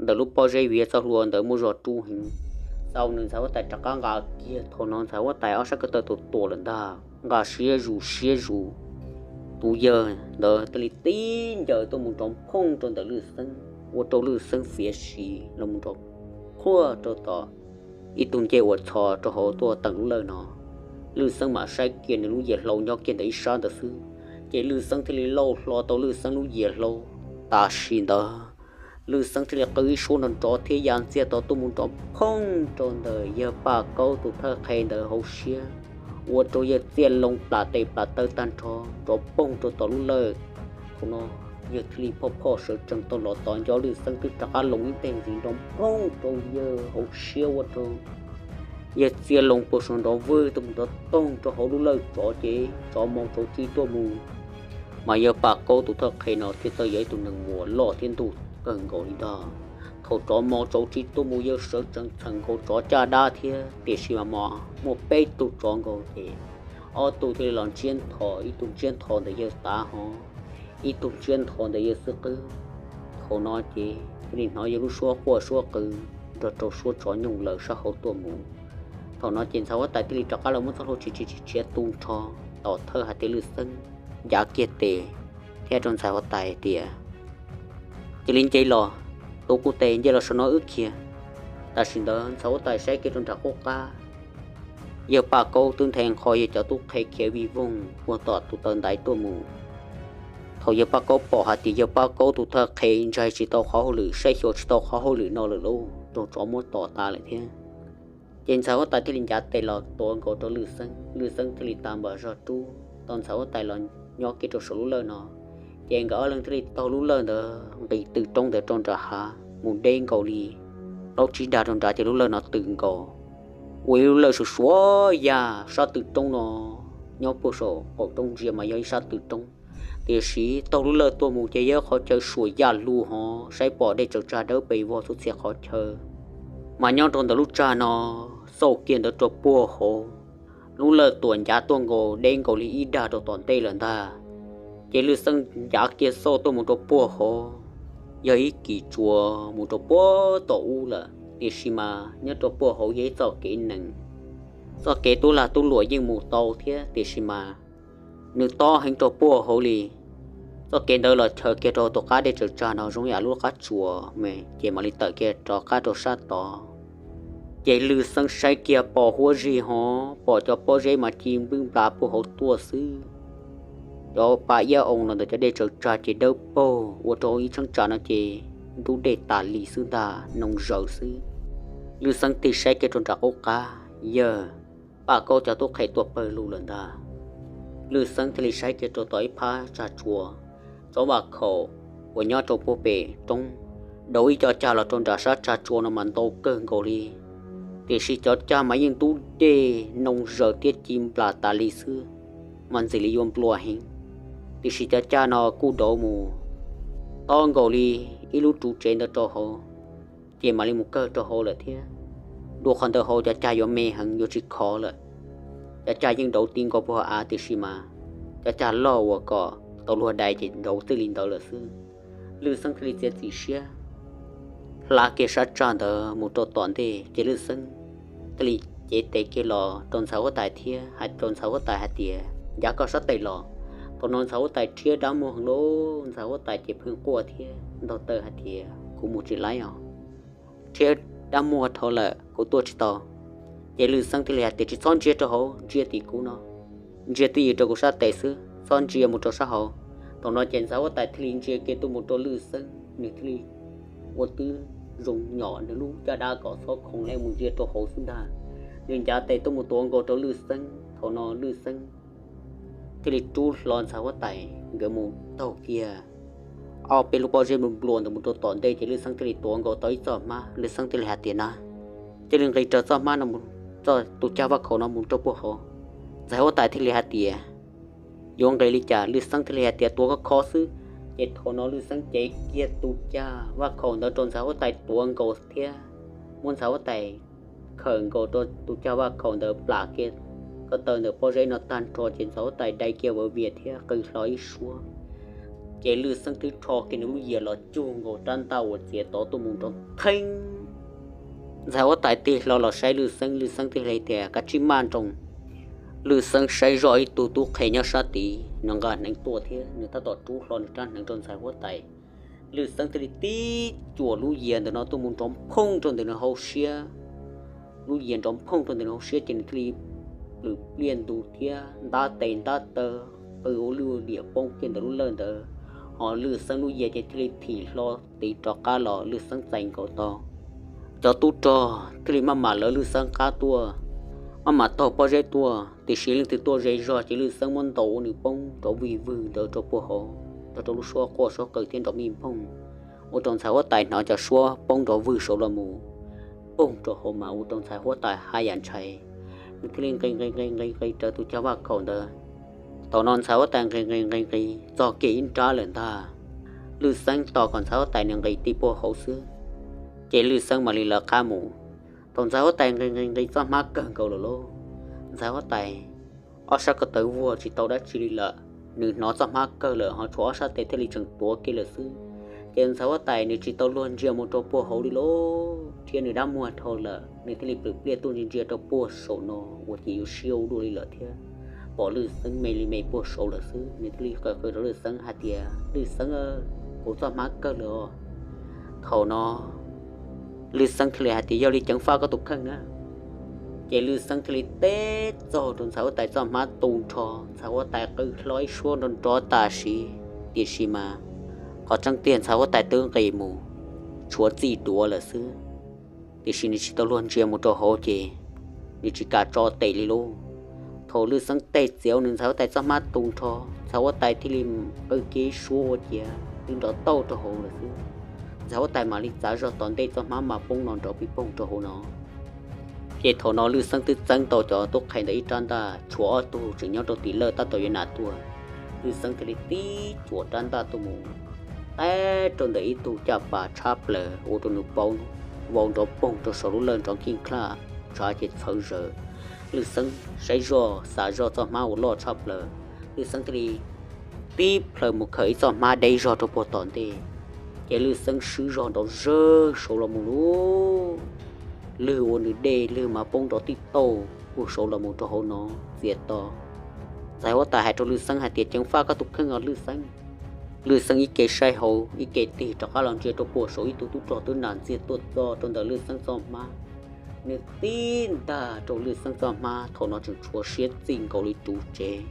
ntawm lub pob zeb vim txoj hlua ntawd muaj zog rub heev, tau nws ntxhais huab tais rov qab nqa kiag. Thaum no ntxhais huab tais ob sab ko taw tuam tuam lawm ntag, nqa siab zus siab zus, tus yawg ntawd thiaj li tib ncaws tuaj mus nrov phooj rau ntawm Lwj Xeeb, ua rau Lwj Xeeb fiav si los mus nrov qhuaj rau tom ib tug ncej uas txhos rau hauv tuaj teem lub lawj no. Lwj Xeeb mam saib kiag nws lub yias hlau nyob kiag ntawm ib sab ntawd xwb, ces Lwj Xeeb thiaj li lauj hlo tau Lwj Xeeb lub yias hlau. Tam sim ntawd Lwj Xeeb thiaj li qw ib suab nrov nrov thiab ya ntxiag tod tuaj mus nrov phooj rau ntawm yawg Paj Kaub tus thawj qhe ntawd hauv siab, ua rau yawg txiaj loo plam tes plam taw tag nrho nrov poog rau tom lub lawj. Thaum no yawg thiaj li phoj phoj sawv tsees tau los tos nco Lwj Xeeb twb rov qab loo ib teg ntxiv nrov phooj rau yawg hauv siab ua rau yawg txia loo puag saum nrov vwg tuaj mus rov toog rau hauv lub lawj tsov ces tsov mos tsov tsis tuaj mus. Mas yawg Paj Kaub tus thawj qhe no thiaj txawm yog ib tug neeg muas loj thiab ntug kawg nkaus li ntag. Thaum tsov mos tsov tsis tuaj mus yawg sawv tsees txheem nkaus tsov caj dab thiab, tiam sis mas muaj peb tug tsov nkaus ces ob tug thiaj li los ntsiab nthob, ib tug ntsiab nthob ntawm yawg tav hov, ib tug ntsiab nthob ntawm yawg xub qwb. Thaum no ces thiaj li hnov yawg lub suab quaj suab qw nrog rau suab tsov nyooj laws sab hauv tuaj mus. Thaum no ces ntxhais huab tais thiaj li rov qab los muab txoj hlua tsis tsis tsis tshiav tu nrho, tom thawj hais tias Lwj Xeeb ncav kiag tes thiab rau ntxhais huab tais tias, Cia li nce los, tu kuv tes nce los saum no wb khiav. Tam sim ntawd ntxhais huab tais saib kiag rau nram qub qab, yawg Paj Kaub twb nthe nqho yawg cov tub qhe khiav vij voog puag tom tus taw ntaiv tuaj mus. Thaum yawg Paj Kaub pom hais tias yawg Paj Kaub tus thawj qhe ntshai tsis tau qhov hauj lwm, saib xyuas tsis tau qhov hauj lwm no lawm lauj, raug tsov muab tom tas lawm thiab. Ces ntxhais huab tais thiaj li ncav tes los tuav nkaus rau Lwj Xeeb, Lwj Xeeb thiaj li tag npam zog rub tau ntxhais huab tais los nyob kiag rau saum lub lawj no. Ces nkawd ob leeg thiaj li taug lub lawj ntawd nqis tw roob ntawd rau nram hav mus deb nkaus li plaub tsib dag rau nrad ces lub lawj no tws nkaus ua ib lub lawj suav suav yaj sab tw roob no. Nyob puag saum qaum roob ntsia mas yog ib sab tw roob, tiam sis taug lub lawj tuaj mus ces yog qhov chaw suam yaj lug hov, saib pom dej tsaws tsag dawb pes vog txhua txhia qhov chaw. Mas nyob rau ntawm lub tsag no xauj kiag ntawd rau puag hauv, lub lawj tuam ncav tuaj nkaus deb nkaus li ib dag rau tom ntej lawm ntag. Ces Lwj Xeeb ncav kiag xauj tuaj mus rau puag hauv, yog ib kis tsua mus rau puag tom ub lawm, tiam sis mas nyob rau puag hauv yog ib txoj kev nees. Txoj kev tub lag tub luam yeej mus tau thiab, tiam sis mas nws tob heev rau puag hauv li. Txoj kev ntawd los chaws kiag rau tom qab dej tsaws tsag no zoo yam lub qab tsuas me, ces mam li tawm kiag rov qab rau sab tod. Ces Lwj Xeeb saib kiag pom huab zig hov, pom cov pob zeb mas ci npwj nplas puag hauv tuaj xwb. Cov pa iab oo los ntawm cov dej tsaws tsag ces dawb paug, ua rau ib cheeb tsam no ces ntub dej tas li xwb ntag, noo zaws xwb. Lwj Xeeb tig saib kiag rau nram qub qab, yawg Paj Kaub cov tub qhe tuaj pawg lug lawm ntag. Lwj Xeeb thiaj li saib kiag rau tom ib phab tsag tsua, tsob vaj khaum uas nyob rau puag pem roob, dauv ib co cag los rau nram sab tsag tsua no mas ntau kawg nkaus li. Tiam sis cov cag mas yeej ntub dej noo zaws thiab ci nplas tas li xwb, mas ntxim li yuav nplua heev. Tiam sis cov cag no kuj dauv mus tob nkaus li ib lub tsuv tsev ntawd rau hauv, ces mam li mus kawg rau hauv lawm thiab. Dua qhov ntawd hauv cov cag yuav me heev yuav tsis khov lawm. Cov cag yeej dauv ti nkaus puag av tiam sis mas cov cag loj uas kom tau luag dai ces dauv txij li ntawd lawm xwb. Lwj Xeeb thiaj li txiav txim siab hla kiag sab tsag ntawd mus rau tom ntej, ces Lwj Xeeb thiaj li cev tes kiag los rau ntxhais huab tais thiab hais rau ntxhais huab tais hais tias, Ncav koj sab tes los. Thaum no ntxhais huab tais rhiab dab muag heev lauj, ntxhais huab tais ces pheej quaj thiab ntaug taw hais tias, Kuv mus tsis laib os, rhiab dab muag dhau lawm kuv tuaj tsis tau. Ces Lwj Xeeb thiaj li hais tias, Tsis txhob ntsia rau hauv, ntsia tim kuv no, ntsia twj ywm rau kuv sab tes xwb, txhob ntsia mus rau sab hauv. Thaum no ces ntxhais huab tais thiaj li ntsia kiag tuaj mus rau Lwj Xeeb, nws thiaj li ua twb zoo nyom nws lub caj dab kom txhob khoov li mus ntsia rau hauv xwb ntag. Nws ncav tes tuaj mus tuav nkaus rau Lwj Xeeb, thaum no Lwj Xeeb thiaj li rub hlo ntxhais huab tais nkawd mus taug kiag ob peb lub pob zeb nplua ntawd mus rau tom ntej, ces Lwj Xeeb thiaj li tuav nkaus tau ib txoj hmab. Lwj Xeeb thiaj li hais tias, Na, cia li nqis raws txoj hmab no, txoj tus cag vaj khaum no mus rau puag hauv. Ntxhais huab tais thiaj li hais tias, Yuav nqis li cas? Lwj Xeeb thiaj li hais tias, Tuav kho kho xwb. Ces thaum no Lwj Xeeb cev kiag tus cag vaj khaum ntawd rau ntxhais huab tais tuav nkaus thiab muab ntxhais huab tais khawm nkaus rau tus cag vaj khaum ntawd plam kiag ko taw ntawm pob zeb no tag nrho, ces ntxhais huab tais dai kiag vawv vias thiab qw hlo ib suab. Ces Lwj Xeeb twb rho kiag nws lub yias los cug nkaus rab ntaj uas txiav tod tuaj mus nrov theeb. Ntxhais huab tais tig hlo los saib Lwj Xeeb, Lwj Xeeb thiaj li tias, Kav tsij maj nroos. Lwj Xeeb saib zoj ib tug tub qhe nyob sab tid, nws nqa hneev tuaj thiab nws tab tom rub hlo nws rab hneev rau ntxhais huab tais. Lwj Xeeb thiaj li tib cuam lub yias ntawm no tuaj mus nrov phooj rau ntawm nws hauv siab. Lub yias nrov phooj rau ntawm nws hauv siab ces nws thiaj li plhws pliaj ntug thiab ntab tes ntab taw qw ua lwj diam poob kiag ntawm lub lawj ntawd. Ho Lwj Xeeb lub yias ces thiaj li thim hlo tiv rov qab los Lwj Xeeb txais nkaus tau. Cov tub rog thiaj li maj mam lawv Lwj Xeeb qab tuaj, maj mam taug pob zeb tuaj, tiam sis leej twg tuaj ze zog ces Lwj Xeeb muab ntaus ua nws poob nrov vij vwg ntawd rau puag hauv, nrog rau lub suab quaj suab qw thiab nrov mij npoog, ua rau ntxhais huab tais hnov cov suab poob nrov vwg saud los mus. poog rau hauv mas ua rau ntxhais huab tais haj yam ntshai. Nws thiaj li nqis nqis nqis nqis nqis raws tus cag vaj khaum ntawd. Thaum no ntxhais huab tais nqis nqis nqis nqis txog kiag ib nrab lawm ntag, Lwj Xeeb tos kom ntxhais huab tais nws nqis tib puag hauv xwb, ces Lwj Xeeb mam li lawv qab mus. Thaum ntxhais huab tais nqis nqis nqis txoj hmab kawg nkaus lawm lauj, ntxhais huab tais ob sab ko taw vuag tsis tau dab tsi li lawm, nws hnov txoj hmab kawg lawm ho tshuav ob sab tes thiaj li tseem tuav kiag lawm xwb. Ces ntxhais huab tais nws tsis tau luag ntsia mus rau puag hauv li lauj, thiab nws dab muag dhau lawm, nws thiaj li plhws pliaj tuaj ntsia ntsia rau puag saum no uas ces yuav siab ua luaj li lawm thiab pom Lwj Xeeb me li me puag saud lawm xwb. Nws thiaj li qw qw rau Lwj Xeeb hais tias, Lwj Xeeb, kuv txoj hmab kawg lawm os. Thaum no Lwj Xeeb thiaj li hais tias, Yog li ceev faj koj tus kheej na. Ces Lwj Xeeb thiaj li teb txaug rau ntxhais huab tais txoj hmab tu nrho, ntxhais huab tais qw hlo ib suab nrov nrov tam sim, tiam sis mas qhov tseeb tiag ntxhais huab tais twb nqis mus tshuav txij duav lawm xwb. Tiam sis nws tsis tau luag ntsia mus rau hauv ces nws tsis kam tso tes li lauj. Thaum Lwj Xeeb teb txiav nws ntxhais huab tais txoj hmab tu nrho, ntxhais huab tais thiaj li qw kiag ib suab ua ciav twb nrov tauj rau hauv lawm xwb. Ntxhais huab tais mam li txav zog tom ntej txoj hmab mas poob no nrov pib poog rau hauv no. Ces thaum no Lwj Xeeb twb txeeb tau cov tub qhe ntawd ib rab ntaj, tshuav ob tug tseem nyob rau tim lawj tab tom yuav nam tuaj. Lwj Xeeb thiaj li tib cuam rab ntaj tuaj mus tab rau ntawm ib tug caj pas tshab plaws ua rau nws paub vau nrov poog rau saum lub lawj nrov nkij nklaj, tshav ces txhawv zaws. Lwj Xeeb saib zoj xav zoj txoj hmab uas loj tshab plaws, Lwj Xeeb thiaj li tib plhaw mus khaws ib txoj hmab deb zog rau puag tom ntej. Ces Lwj Xeeb swb zog nrov zawg saud los mus lauj, lwg ua nws dej lwg mas poob nrov tib tauj puag saud los mus rau hauv no txias to. Ntxhais huab tais hais rau Lwj Xeeb hais tias, Ceev faj koj tus kheej os Lwj Xeeb. Lwj Xeeb ib ke saib hauv ib ke tig rov qab los ntsia rau puag saud ib tug tub rog twb nam ntxiag tuaj txog rau ntawm Lwj Xeeb txoj hmab. Nws tib ntag rau Lwj Xeeb txoj hmab, thaum no tseem tshuav siab txij nkaus li ruv tsev.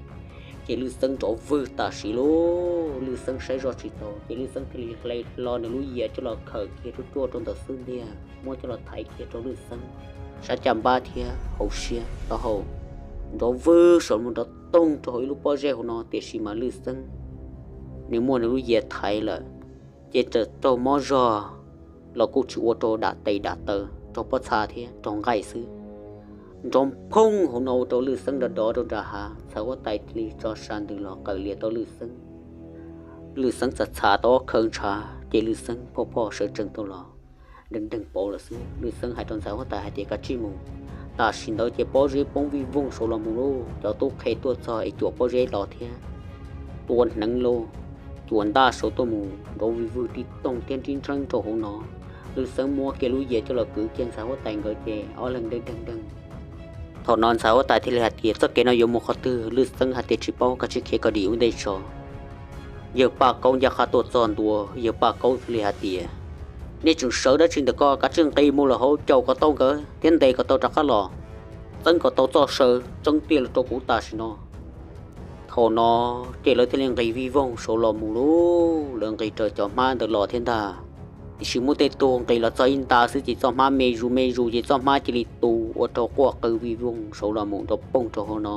Ces Lwj Xeeb nrov vwg tam sim lauj, Lwj Xeeb saib zoj tsis tau, ces Lwj Xeeb thiaj li hle hlo nws lub yias coj los khawm kiag ruaj ruaj rau ntawm xub ntiag, muab coj los thaiv kiag rau Lwj Xeeb sab caj npab thiab hauv siab taub hau. Nrov vwg saum mus nrov toog rau hauv ib lub pob zeb hauv no, tiam sis mas Lwj Xeeb nws muaj nws lub yias thaiv lawm, ces txawm raug mob zog los kuj tsis ua rau dam tes dam taw, raug pob txha thiab raug nqaij xwb. Nrov phooj hauv no ua rau Lwj Xeeb nrov dov rau nram hav, ntxhais huab tais thiaj li tso sa ntws los qawm lias tau Lwj Xeeb. Lwj Xeeb txawm txhav tau ob khawv ntshav, ces Lwj Xeeb phoj phoj sawv tsees tau los, nreeg nreeg pauv lawm xwb. Lwj Xeeb hais rau ntxhais huab tais hais tias, Kav tsij mus. Tam sim ntawd ces pob zeb poob vij voog saud los mus lauj, cov tub qhe tuaj txog es cuam pob zeb los thiab tua hneev lauj, cuam ntaj saud tuaj mus nrov vwg vwg tib toog thiab nrib nreeb rau hauv no. Lwj Xeeb muab kiag lub yias coj los kwv kiag ntxhais huab tais nkawd ces ob leeg nreeg nreeg nreeg. Thaum no ntxhais huab tais thiaj li hais tias, Txoj kev no yuav mus qhov twg? Lwj Xeeb hais tias, Tsis paub, kav tsij khiav kom dim ua ntej tso. Yawg Paj Kaub ncaj qha tuaj txog ntua, Yawg Paj Kaub thiaj li hais tias, Nej tseem sawv dab tsi ntawm ko? Kav tsij nqis mus lawm hauv caum kom tau nkawd thiab ntes kom tau rov qab los, txeeb kom tau txoj saw tseeb tiag los rau kuv tam sim no. Thaum no ces lawv thiaj li nqis vij voog saud los mus lauj, lawv nqis raws cov hmab ntawd los thiab ntag. Tiam sis muaj tej tug nqis los txog ib nta xwb ces txoj hmab me zus me zus ces txoj hmab cia li tu ua rau quaj qw vij voog saud los mus nrov poog rau hauv no.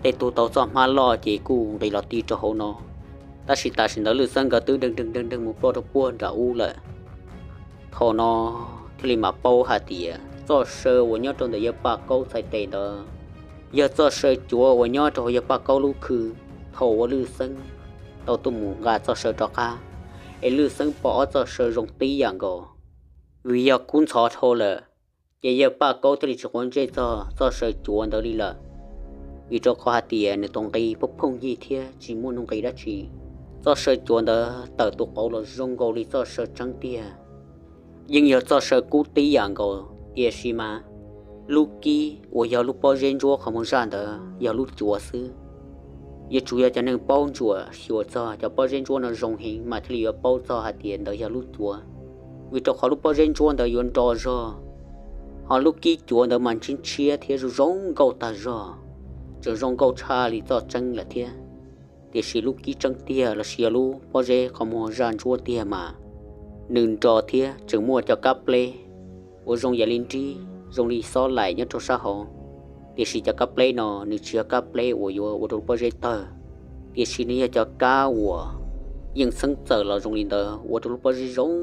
Tej tug tau txoj hmab loj ces kuj nqis los ti rau hauv no. Tab sis tam sim ntawd Lwj Xeeb nkawd twb nreeg nreeg nreeg nreeg mus ploj rau puag nram ub lawm. Thaum no thiaj li mam paub hais tias txoj saw uas nyob rau ntawm Yawg Paj Kaub txhais tes ntawd yog txoj saw cuav uas nyob rau hauv Yawg Paj Kaub lub khw. Thaum uas Lwj Xeeb tau tuaj mus nqa txoj saw rov qab, es Lwj Xeeb pom ob txoj saw zoo tib yam nkaus. Vim yog kub ntxhov dhau lawm, ces Yawg Paj Kaub thiaj li tsis quav ntsej txog txoj saw cuav ntawd li lawm, vim rau qhov hais tias nws tau nqi phooj phooj ywg thiab tsis muaj nuj nqis dab tsi. Txoj saw cuav ntawd tawm tus qauv los zoo nkaus li txoj saw tseeb tiag, yeej yog txoj saw kub tib yam nkaus, tiam sis mas lub kib uas yog lub pob zeb ntsuab qhov muag zaj ntawd yog lub cuav xwb. Yuav tsum yog cov neeg paub ntsuam xyuas txog cov pob zeb ntsuab no zoo heev mas thiaj li yuav paub txog hais tias ntawd yog lub cuav, vim rau qhov lub pob zeb ntsuab ntawd yuav nro zog, ho lub kib cuav ntawd mas ntshiab ntshiab thiab zoo zoo nkauj tag zog, tseem zoo nkauj tshaj li txoj tseeb lawm thiab. Tiam sis lub kib tseeb tiag lossis yog lub pob zeb qhov muag zaj ntsuab tiag mas nws nro thiab tseem muaj cov kab pleb uas zoo yam li nrib, zoo li xob laim nyob rau sab hauv. Tiam sis cov kab pleb no nws tsis yog kab pleb uas yuav ua rau lub pob zeb tawg, tiam sis nws yog cov kab uas yeej txheeb txawm los zoo li ntawd ua rau lub pob zeb zoo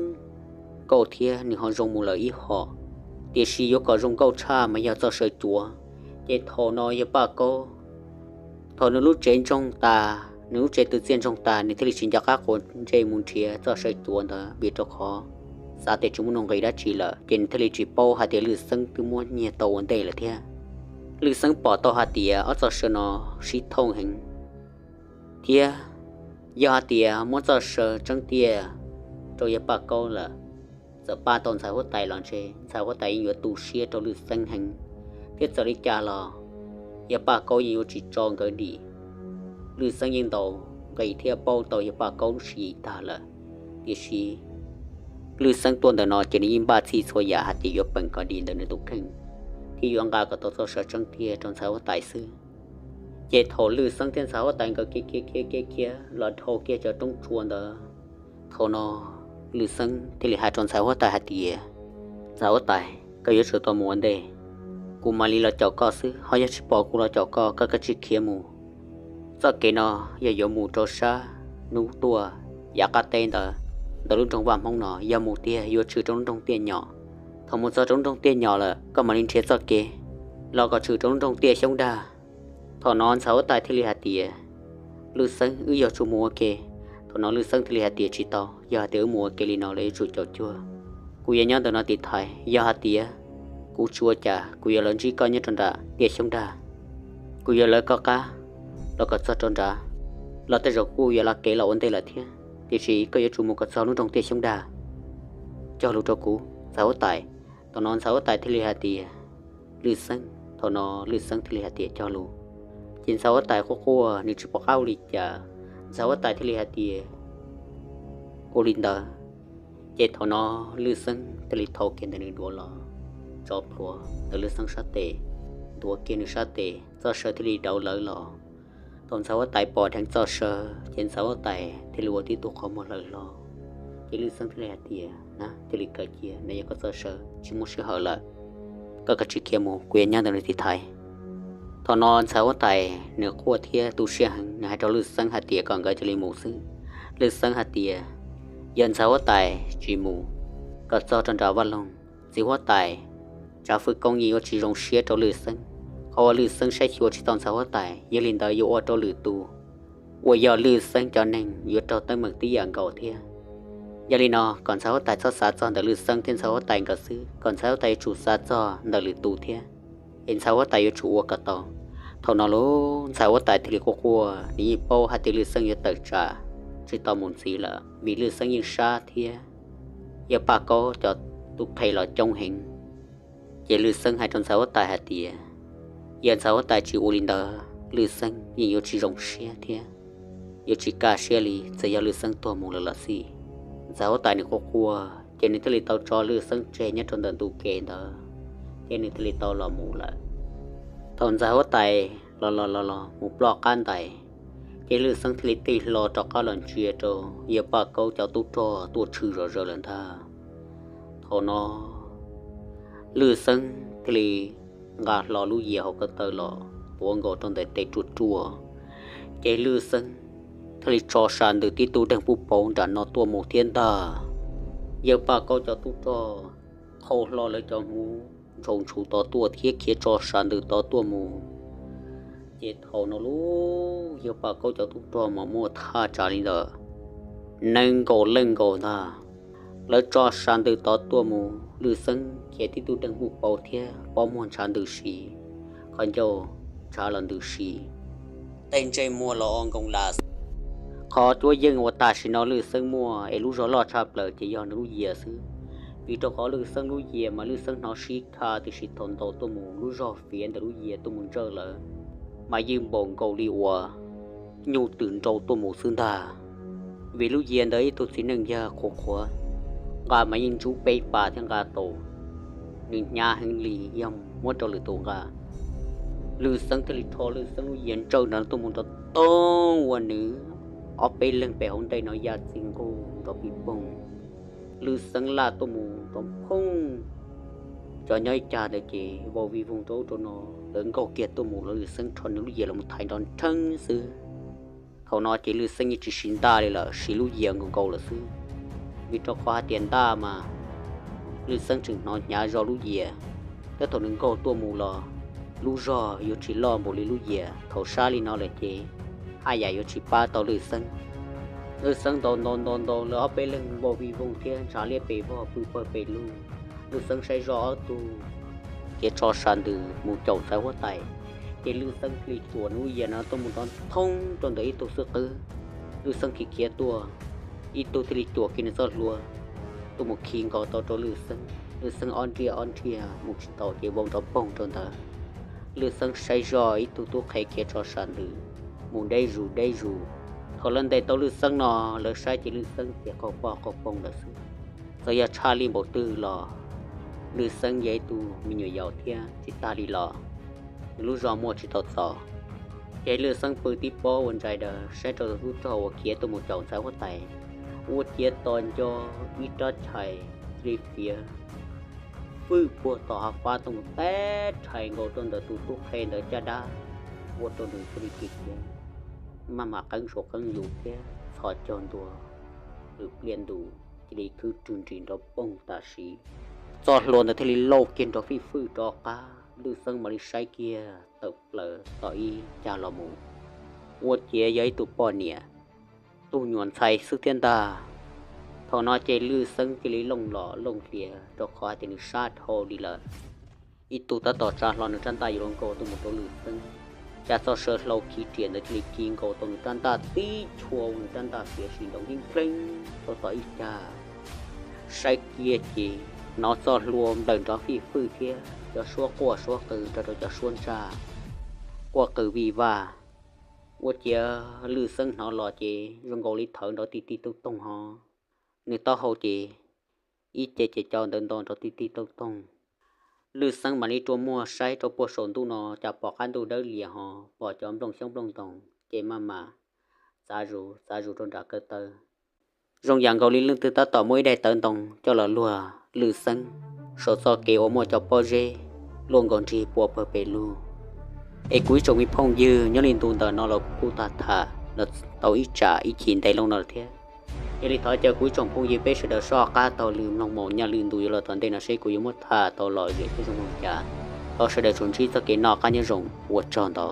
nkauj thiab nws ho zoo mus lawm ib hom. tiam sis yuav kom zoo nkauj tshaj mas yog txoj saw cuav. Ces thaum no yawg Paj Kaub, thaum nws lub tsev ntsoog tas, nws lub tsev twv txiaj ntsoog tas, nws thiaj li tsis nco qab quav ntsej mus nrhiav txoj saw cuav ntawd vim rau qhov xav tias tsis muaj nuj nqis dab tsi lawm, ces nws thiaj li tsis paub hais tias Lwj Xeeb twb muab nyiag tau ua ntej lawm thiab. Lwj Xeeb pom tau hais tias ob txoj saw no sib thooj heev, thiab yog hais tias muab txoj saw tseeb tiag rau yawg Paj Kaub lawm, txawm pab tau ntxhais huab tais los ntshe ntxhais huab tais yeej yuav tu siab rau Lwj Xeeb heev, thiab txawm li cas los yawg Paj Kaub yeej yuav tsis tso nkawd dim. Lwj Xeeb yeej ntaus nqi thiab paub tau yawg Paj Kaub lub siab tag lawm, tiam sis Lwj Xeeb tuaj ntawm no ces nws yeej npaj txhij txhua yam hais tias yuav peem kom dim ntawm nws tus kheej, thiab yuav nqa kom tau txoj saw tseeb tiag rau ntxhais huab tais xwb. Ces thaum Lwj Xeeb thiab ntxhais huab tais nkawd khiav khiav khiav khiav khiav los dhau kiag cov roob tsua ntawd, thaum no Lwj Xeeb thiaj li hais rau ntxhais huab tais hais tias, Ntxhais huab tais, koj yuav tsum tau mus ua ntej, kuv mam li los caum koj xwb, ho yog tsis pom kuv los caum koj, koj kav tsij khiav mus. Txoj kev no yog yuav mus rau sab hnub tuaj yav qab teb ntawd, ntawm lub nroog Vaj Hmoob no, yog mus tiag yuav tshwm rau lub nroog Tiaj Nyom. Thaum mus txog rau lub nroog Tiaj Nyom lawm koj mam li nrhiav txoj kev los kom tshwm rau lub nroog Tiaj Xyoob Dag. Thaum no ntxhais huab tais thiaj li hais tias, Lwj Xeeb, wb yuav tsum mus ua ke. Thaum no Lwj Xeeb thiaj li hais tias, Tsis tau, yog hais tias wb mus ua ke li no lawv yuav tsum caum cuag. Kuv yuav nyob ntawm no tiv thaiv, yog hais tias kuv tsis ua cas kuv yuav los ntsib koj nyob rau nram Tiaj Xyoob Dag. Kuv yuav lawv koj qab los kom txog rau nrad, los tej zaum kuj yuav la kev los ua ntej lawm thiab, tiam sis koj yuav tsum mus kom txog lub nroog Tiaj Xyoob Dag. Cog lus rau kuv ntxhais huab tais. Thaum no ntxhais huab tais thiaj li hais tias, Lwj Xeeb. Thaum no Lwj Xeeb thiaj li hais tias, Cog lus. Ces ntxhais huab tais quaj quaj nws tsis pom qab ua li cas, ntxhais huab tais thiaj li hais tias, Ua li ntawd. Ces thaum no Lwj Xeeb thiaj li thau kiag ntawm nws duav los tso plhuav ntawm Lwj Xeeb sab tes, ntuav kiag nws sab tes, txoj saw thiaj li dauv lawv los. Thaum ntxhais huab tais pom dheev txoj saw ces ntxhais huab tais thiaj li ua tib tug qhov muag hlawv hlo. Ces Lwj Xeeb thiaj li hais tias, Na, cia li kawm cia, no yog koj txoj saw, tsis muaj sij hawm lawm. Koj kav tsij khiav mus, kuv yuav nyob ntawm no tiv thaiv. Thaum no ntxhais huab tais nws quaj thiab tu siab heev, nws hais rau Lwj Xeeb hais tias kom nkawd cia li mus xwb. Lwj Xeeb hais tias, Yog ntxhais huab tais tsis mus kom txog rau nram vaj loog, txiv huab tais tsav fwj koob yeej yuav tsis zoo siab rau Lwj Xeeb. Qhov uas Lwj Xeeb saib xyuas tsis tau ntxhais huab tais, yog li ntawd yuav ua rau lwm tus uas yog Lwj Xeeb cov neeg yuav raug teeb meem tib yam nkaus thiab. Yog li no kom ntxhais huab tais txhob xav txog ntawm Lwj Xeeb thiab ntxhais huab tais nkawd xwb, kom ntxhais huab tais yuav tsum xav txog ntawm lwm tus thiab, es ntxhais huab tais yuav tsum ua kom tau. Thaum no lub ntxhais huab tais thiaj li quaj quaj, nws yeej paub hais tias Lwj Xeeb yuav tawm tsam tsis tau mus ntxiv lawm, vim Lwj Xeeb yeej sab thiab yawg Paj Kaub cov tub qhe los coob heev. Ces Lwj Xeeb hais rau ntxhais huab tais hais tias, Yog ntxhais huab tais tsis ua li ntawd, Lwj Xeeb yeej yuav tsis zoo siab thiab yuav tsis kaj siab li, txawm yog Lwj Xeeb tuag mus lawm los xij. Ntxhais huab tais nws quaj quaj, ces nws thiaj li tau tso Lwj Xeeb tseg nyob rau ntawm ntu ke ntawd, ces nws thiaj li tau los mus lawm. Thaum ntxhais huab tais los los los los mus ploj qab ntais, ces Lwj Xeeb thiaj li tig hlo rov qab los ntsia rau yawg Paj Kaub cov tub rog tuaj tshwm zom zaws lawm ntag. Thaum no Lwj Xeeb thiaj li nqa hlo lub yias hauv ko taw los tuav nkaus rau ntawm tes ruaj ruaj, ces Lwj Xeeb thiaj li tso sa ntws tib tug deeg puj pauv nram no tuaj mus thiab ntag. Yawg Paj Kaub cov tub rog qhau hlo lawv cov hmuv ntshau ntshuv tod tuaj thiab khiav tso sa ntws tod tuaj mus. Ces thaum no lub yawg Paj Kaub cov tub rog mas muaj thaj tsam li ntawm nees nkaum leej nkaus ntag. Lawv tso sa ntws tod tuaj mus, Lwj Xeeb khiav tib tug deeg puj pauv thiab pob muag ntshav ntws si, qhov ncauj ntshav los ntws si, tej ntsej muag los o nkoos las. Qhov cuab yeej uas tam sim no Lwj Xeeb muaj es lub zog loj tshaj plaws ces yog nws lub yias xwb. Vim rau qhov Lwj Xeeb lub yias mas Lwj Xeeb hnov sib kha, tiam sis thaum ntaus tuaj mus lub zog fiav ntawm lub yias tuaj mus ntsawj lawm mas yeej npaum nkaus li uas nyuj twm nrau tuaj mus xwb ntag. Vim lub yias ntawd ib tug txiv neej yawg qhuav qhuav, nqa mas yeej ntsub peb pas thiab nqa taus, nws hnyav heev li yog muab rau lwm tus nqa. Lwj Xeeb thiaj li rho Lwj Xeeb lub yias ntsawj nrad tuaj mus nrov toog ua nws ob peb leeg pem hauv ntej no ya txij nqug nrov pij poog. Lwj Xeeb laj tuaj mus nrov phooj. Cov nyob ib cag ntawd ces vau vij voog rau ub rau no, lawv nkaug kiag tuaj mus los Lwj Xeeb rho nws lub yias los mus thaiv nrov nrheeb xwb. Thaum no ces Lwj Xeeb yeej tsis siv ntaj li lawm, siv lub yias nkaus nkaus lawm xwb. Vim rau qhov hais tias ntaj mas Lwj Xeeb tseem hnov hnyav zog lub yias. Tab thaum nws nkaug tuaj mus los lub zog yuav tsis loj npaum li lub yias, thaum sab li no lawm ces haj yam yuav tsis pab tau Lwj Xeeb. Lwj Xeeb ntaus ntaus ntaus ntaus, lawv ob peb leeg vau vij voog thiab ntshav liab pes vog pw pawg pes lug. Lwj Xeeb saib zoj ob tug khiav tso sas ntws mus caum ntxhais huab tais, ces Lwj Xeeb thiaj li cuam nws lub yias no tuaj mus nrov thoob rau ntawm ib tug xwb qwb. Lwj Xeeb khiav khiav tuaj, ib tug thiaj li cuam kiag nws txoj hlua tuaj mus khi nkaus tau rau Lwj Xeeb. Lwj Xeeb ob nriaj ob nriaj mus tsis tau ces vau nrov poog rau ntawd. Lwj Xeeb saib zoj ib tug tub qhe khiav tso sas ntws mus deb zus deb zus. Thaum lawv ntes tau Lwj Xeeb no, lawv saib ces Lwj Xeeb ces qaug poj qaug poog lawm xwb. Txawm yog tshaj li npaum twg los Lwj Xeeb yog ib tug me nyuam yaus thiab tsis tag li los nws lub zog muaj tsis tau txos. Ces Lwj Xeeb pw tib pob ua ntsais daws saib rau tus tub rog uas khiav tuaj mus caum ntxhais huab tais, ua ciav tos nco ib rab chais li fiav fwj puag tom hav fab tuaj mus teb rhais nkaus rau ntawm tus tub qhe ntawd caj dab, ua rau nws thiaj li khiav maj mam qeeb saum qeeb lus thiab txhos caug ntua, lwm pliaj ntus cia li khwb rwg nris nrov poog tam sim. Txoj hlua ntawd thiaj li lauj kiag nrov fij fwj rov qab, Lwj Xeeb mam li saib kiag tawm plaws tom ib cag los mus, ua ciav yog ib tug poj niam tug nyuam ntxhais xwb thiab ntag. Thaum no ces Lwj Xeeb cia li looj los looj hlias rau qhov hais tias nws sab dhau li lawm. Ib tug tab tom tsa hlo nws rab ntaj yuav luag nkaus tuaj mus rau Lwj Xeeb, cas txoj saw hlau khiv riam ntawd cia li khi nkaus tau nws rab ntaj tib chua ua nws rab ntaj xiav si nrov nkeeb npleeb rau tom ib cag. Saib kiag ces hnov txoj hlua nplawm nrov fij fwj thiab cov suab quaj suab qw nrog rau cov suab ntsaj quaj qw vij vaj. Ua ciav Lwj Xeeb hnov los ces zoo nkaus li thawv nrov ti ti tooj toog ho, nws taub hau ces ib ce ces cau ntawv nto nrov ti ti tooj toog. Lwj Xeeb mam li rua muag saib rau puag saum ntuj no cas pom qab ntuj dawb lias ho pom cov nplooj xyoob nplooj ntoos ces maj mam txav zus txav zus rau nram ko taw. Zoo yam nkaus li leej twg tab tom muab ib daim tawv ntoo coj los luag Lwj Xeeb saum txoj kev uas muaj cov pob zeb luaj nkaus nrig pua pawg pes lug. Es kuv ib tsoom me phooj ywg, nyob li ntu ntawm no los kuv kuj tham tham los tau ib tsam ib chim ntev loo no lawm thiab. Yog li thov caw kuv ib tsoom phooj ywg peb sawv daws soj qab taug lw mloog mus, nyaj lwm ntu yuav los tom ntej no seb kuv yuav muab tham tau lom zem thiab zoo li cas. Thov sawv daws tsuas ntsib txoj kev noj qab nyob zoo, ua tsaug ntau.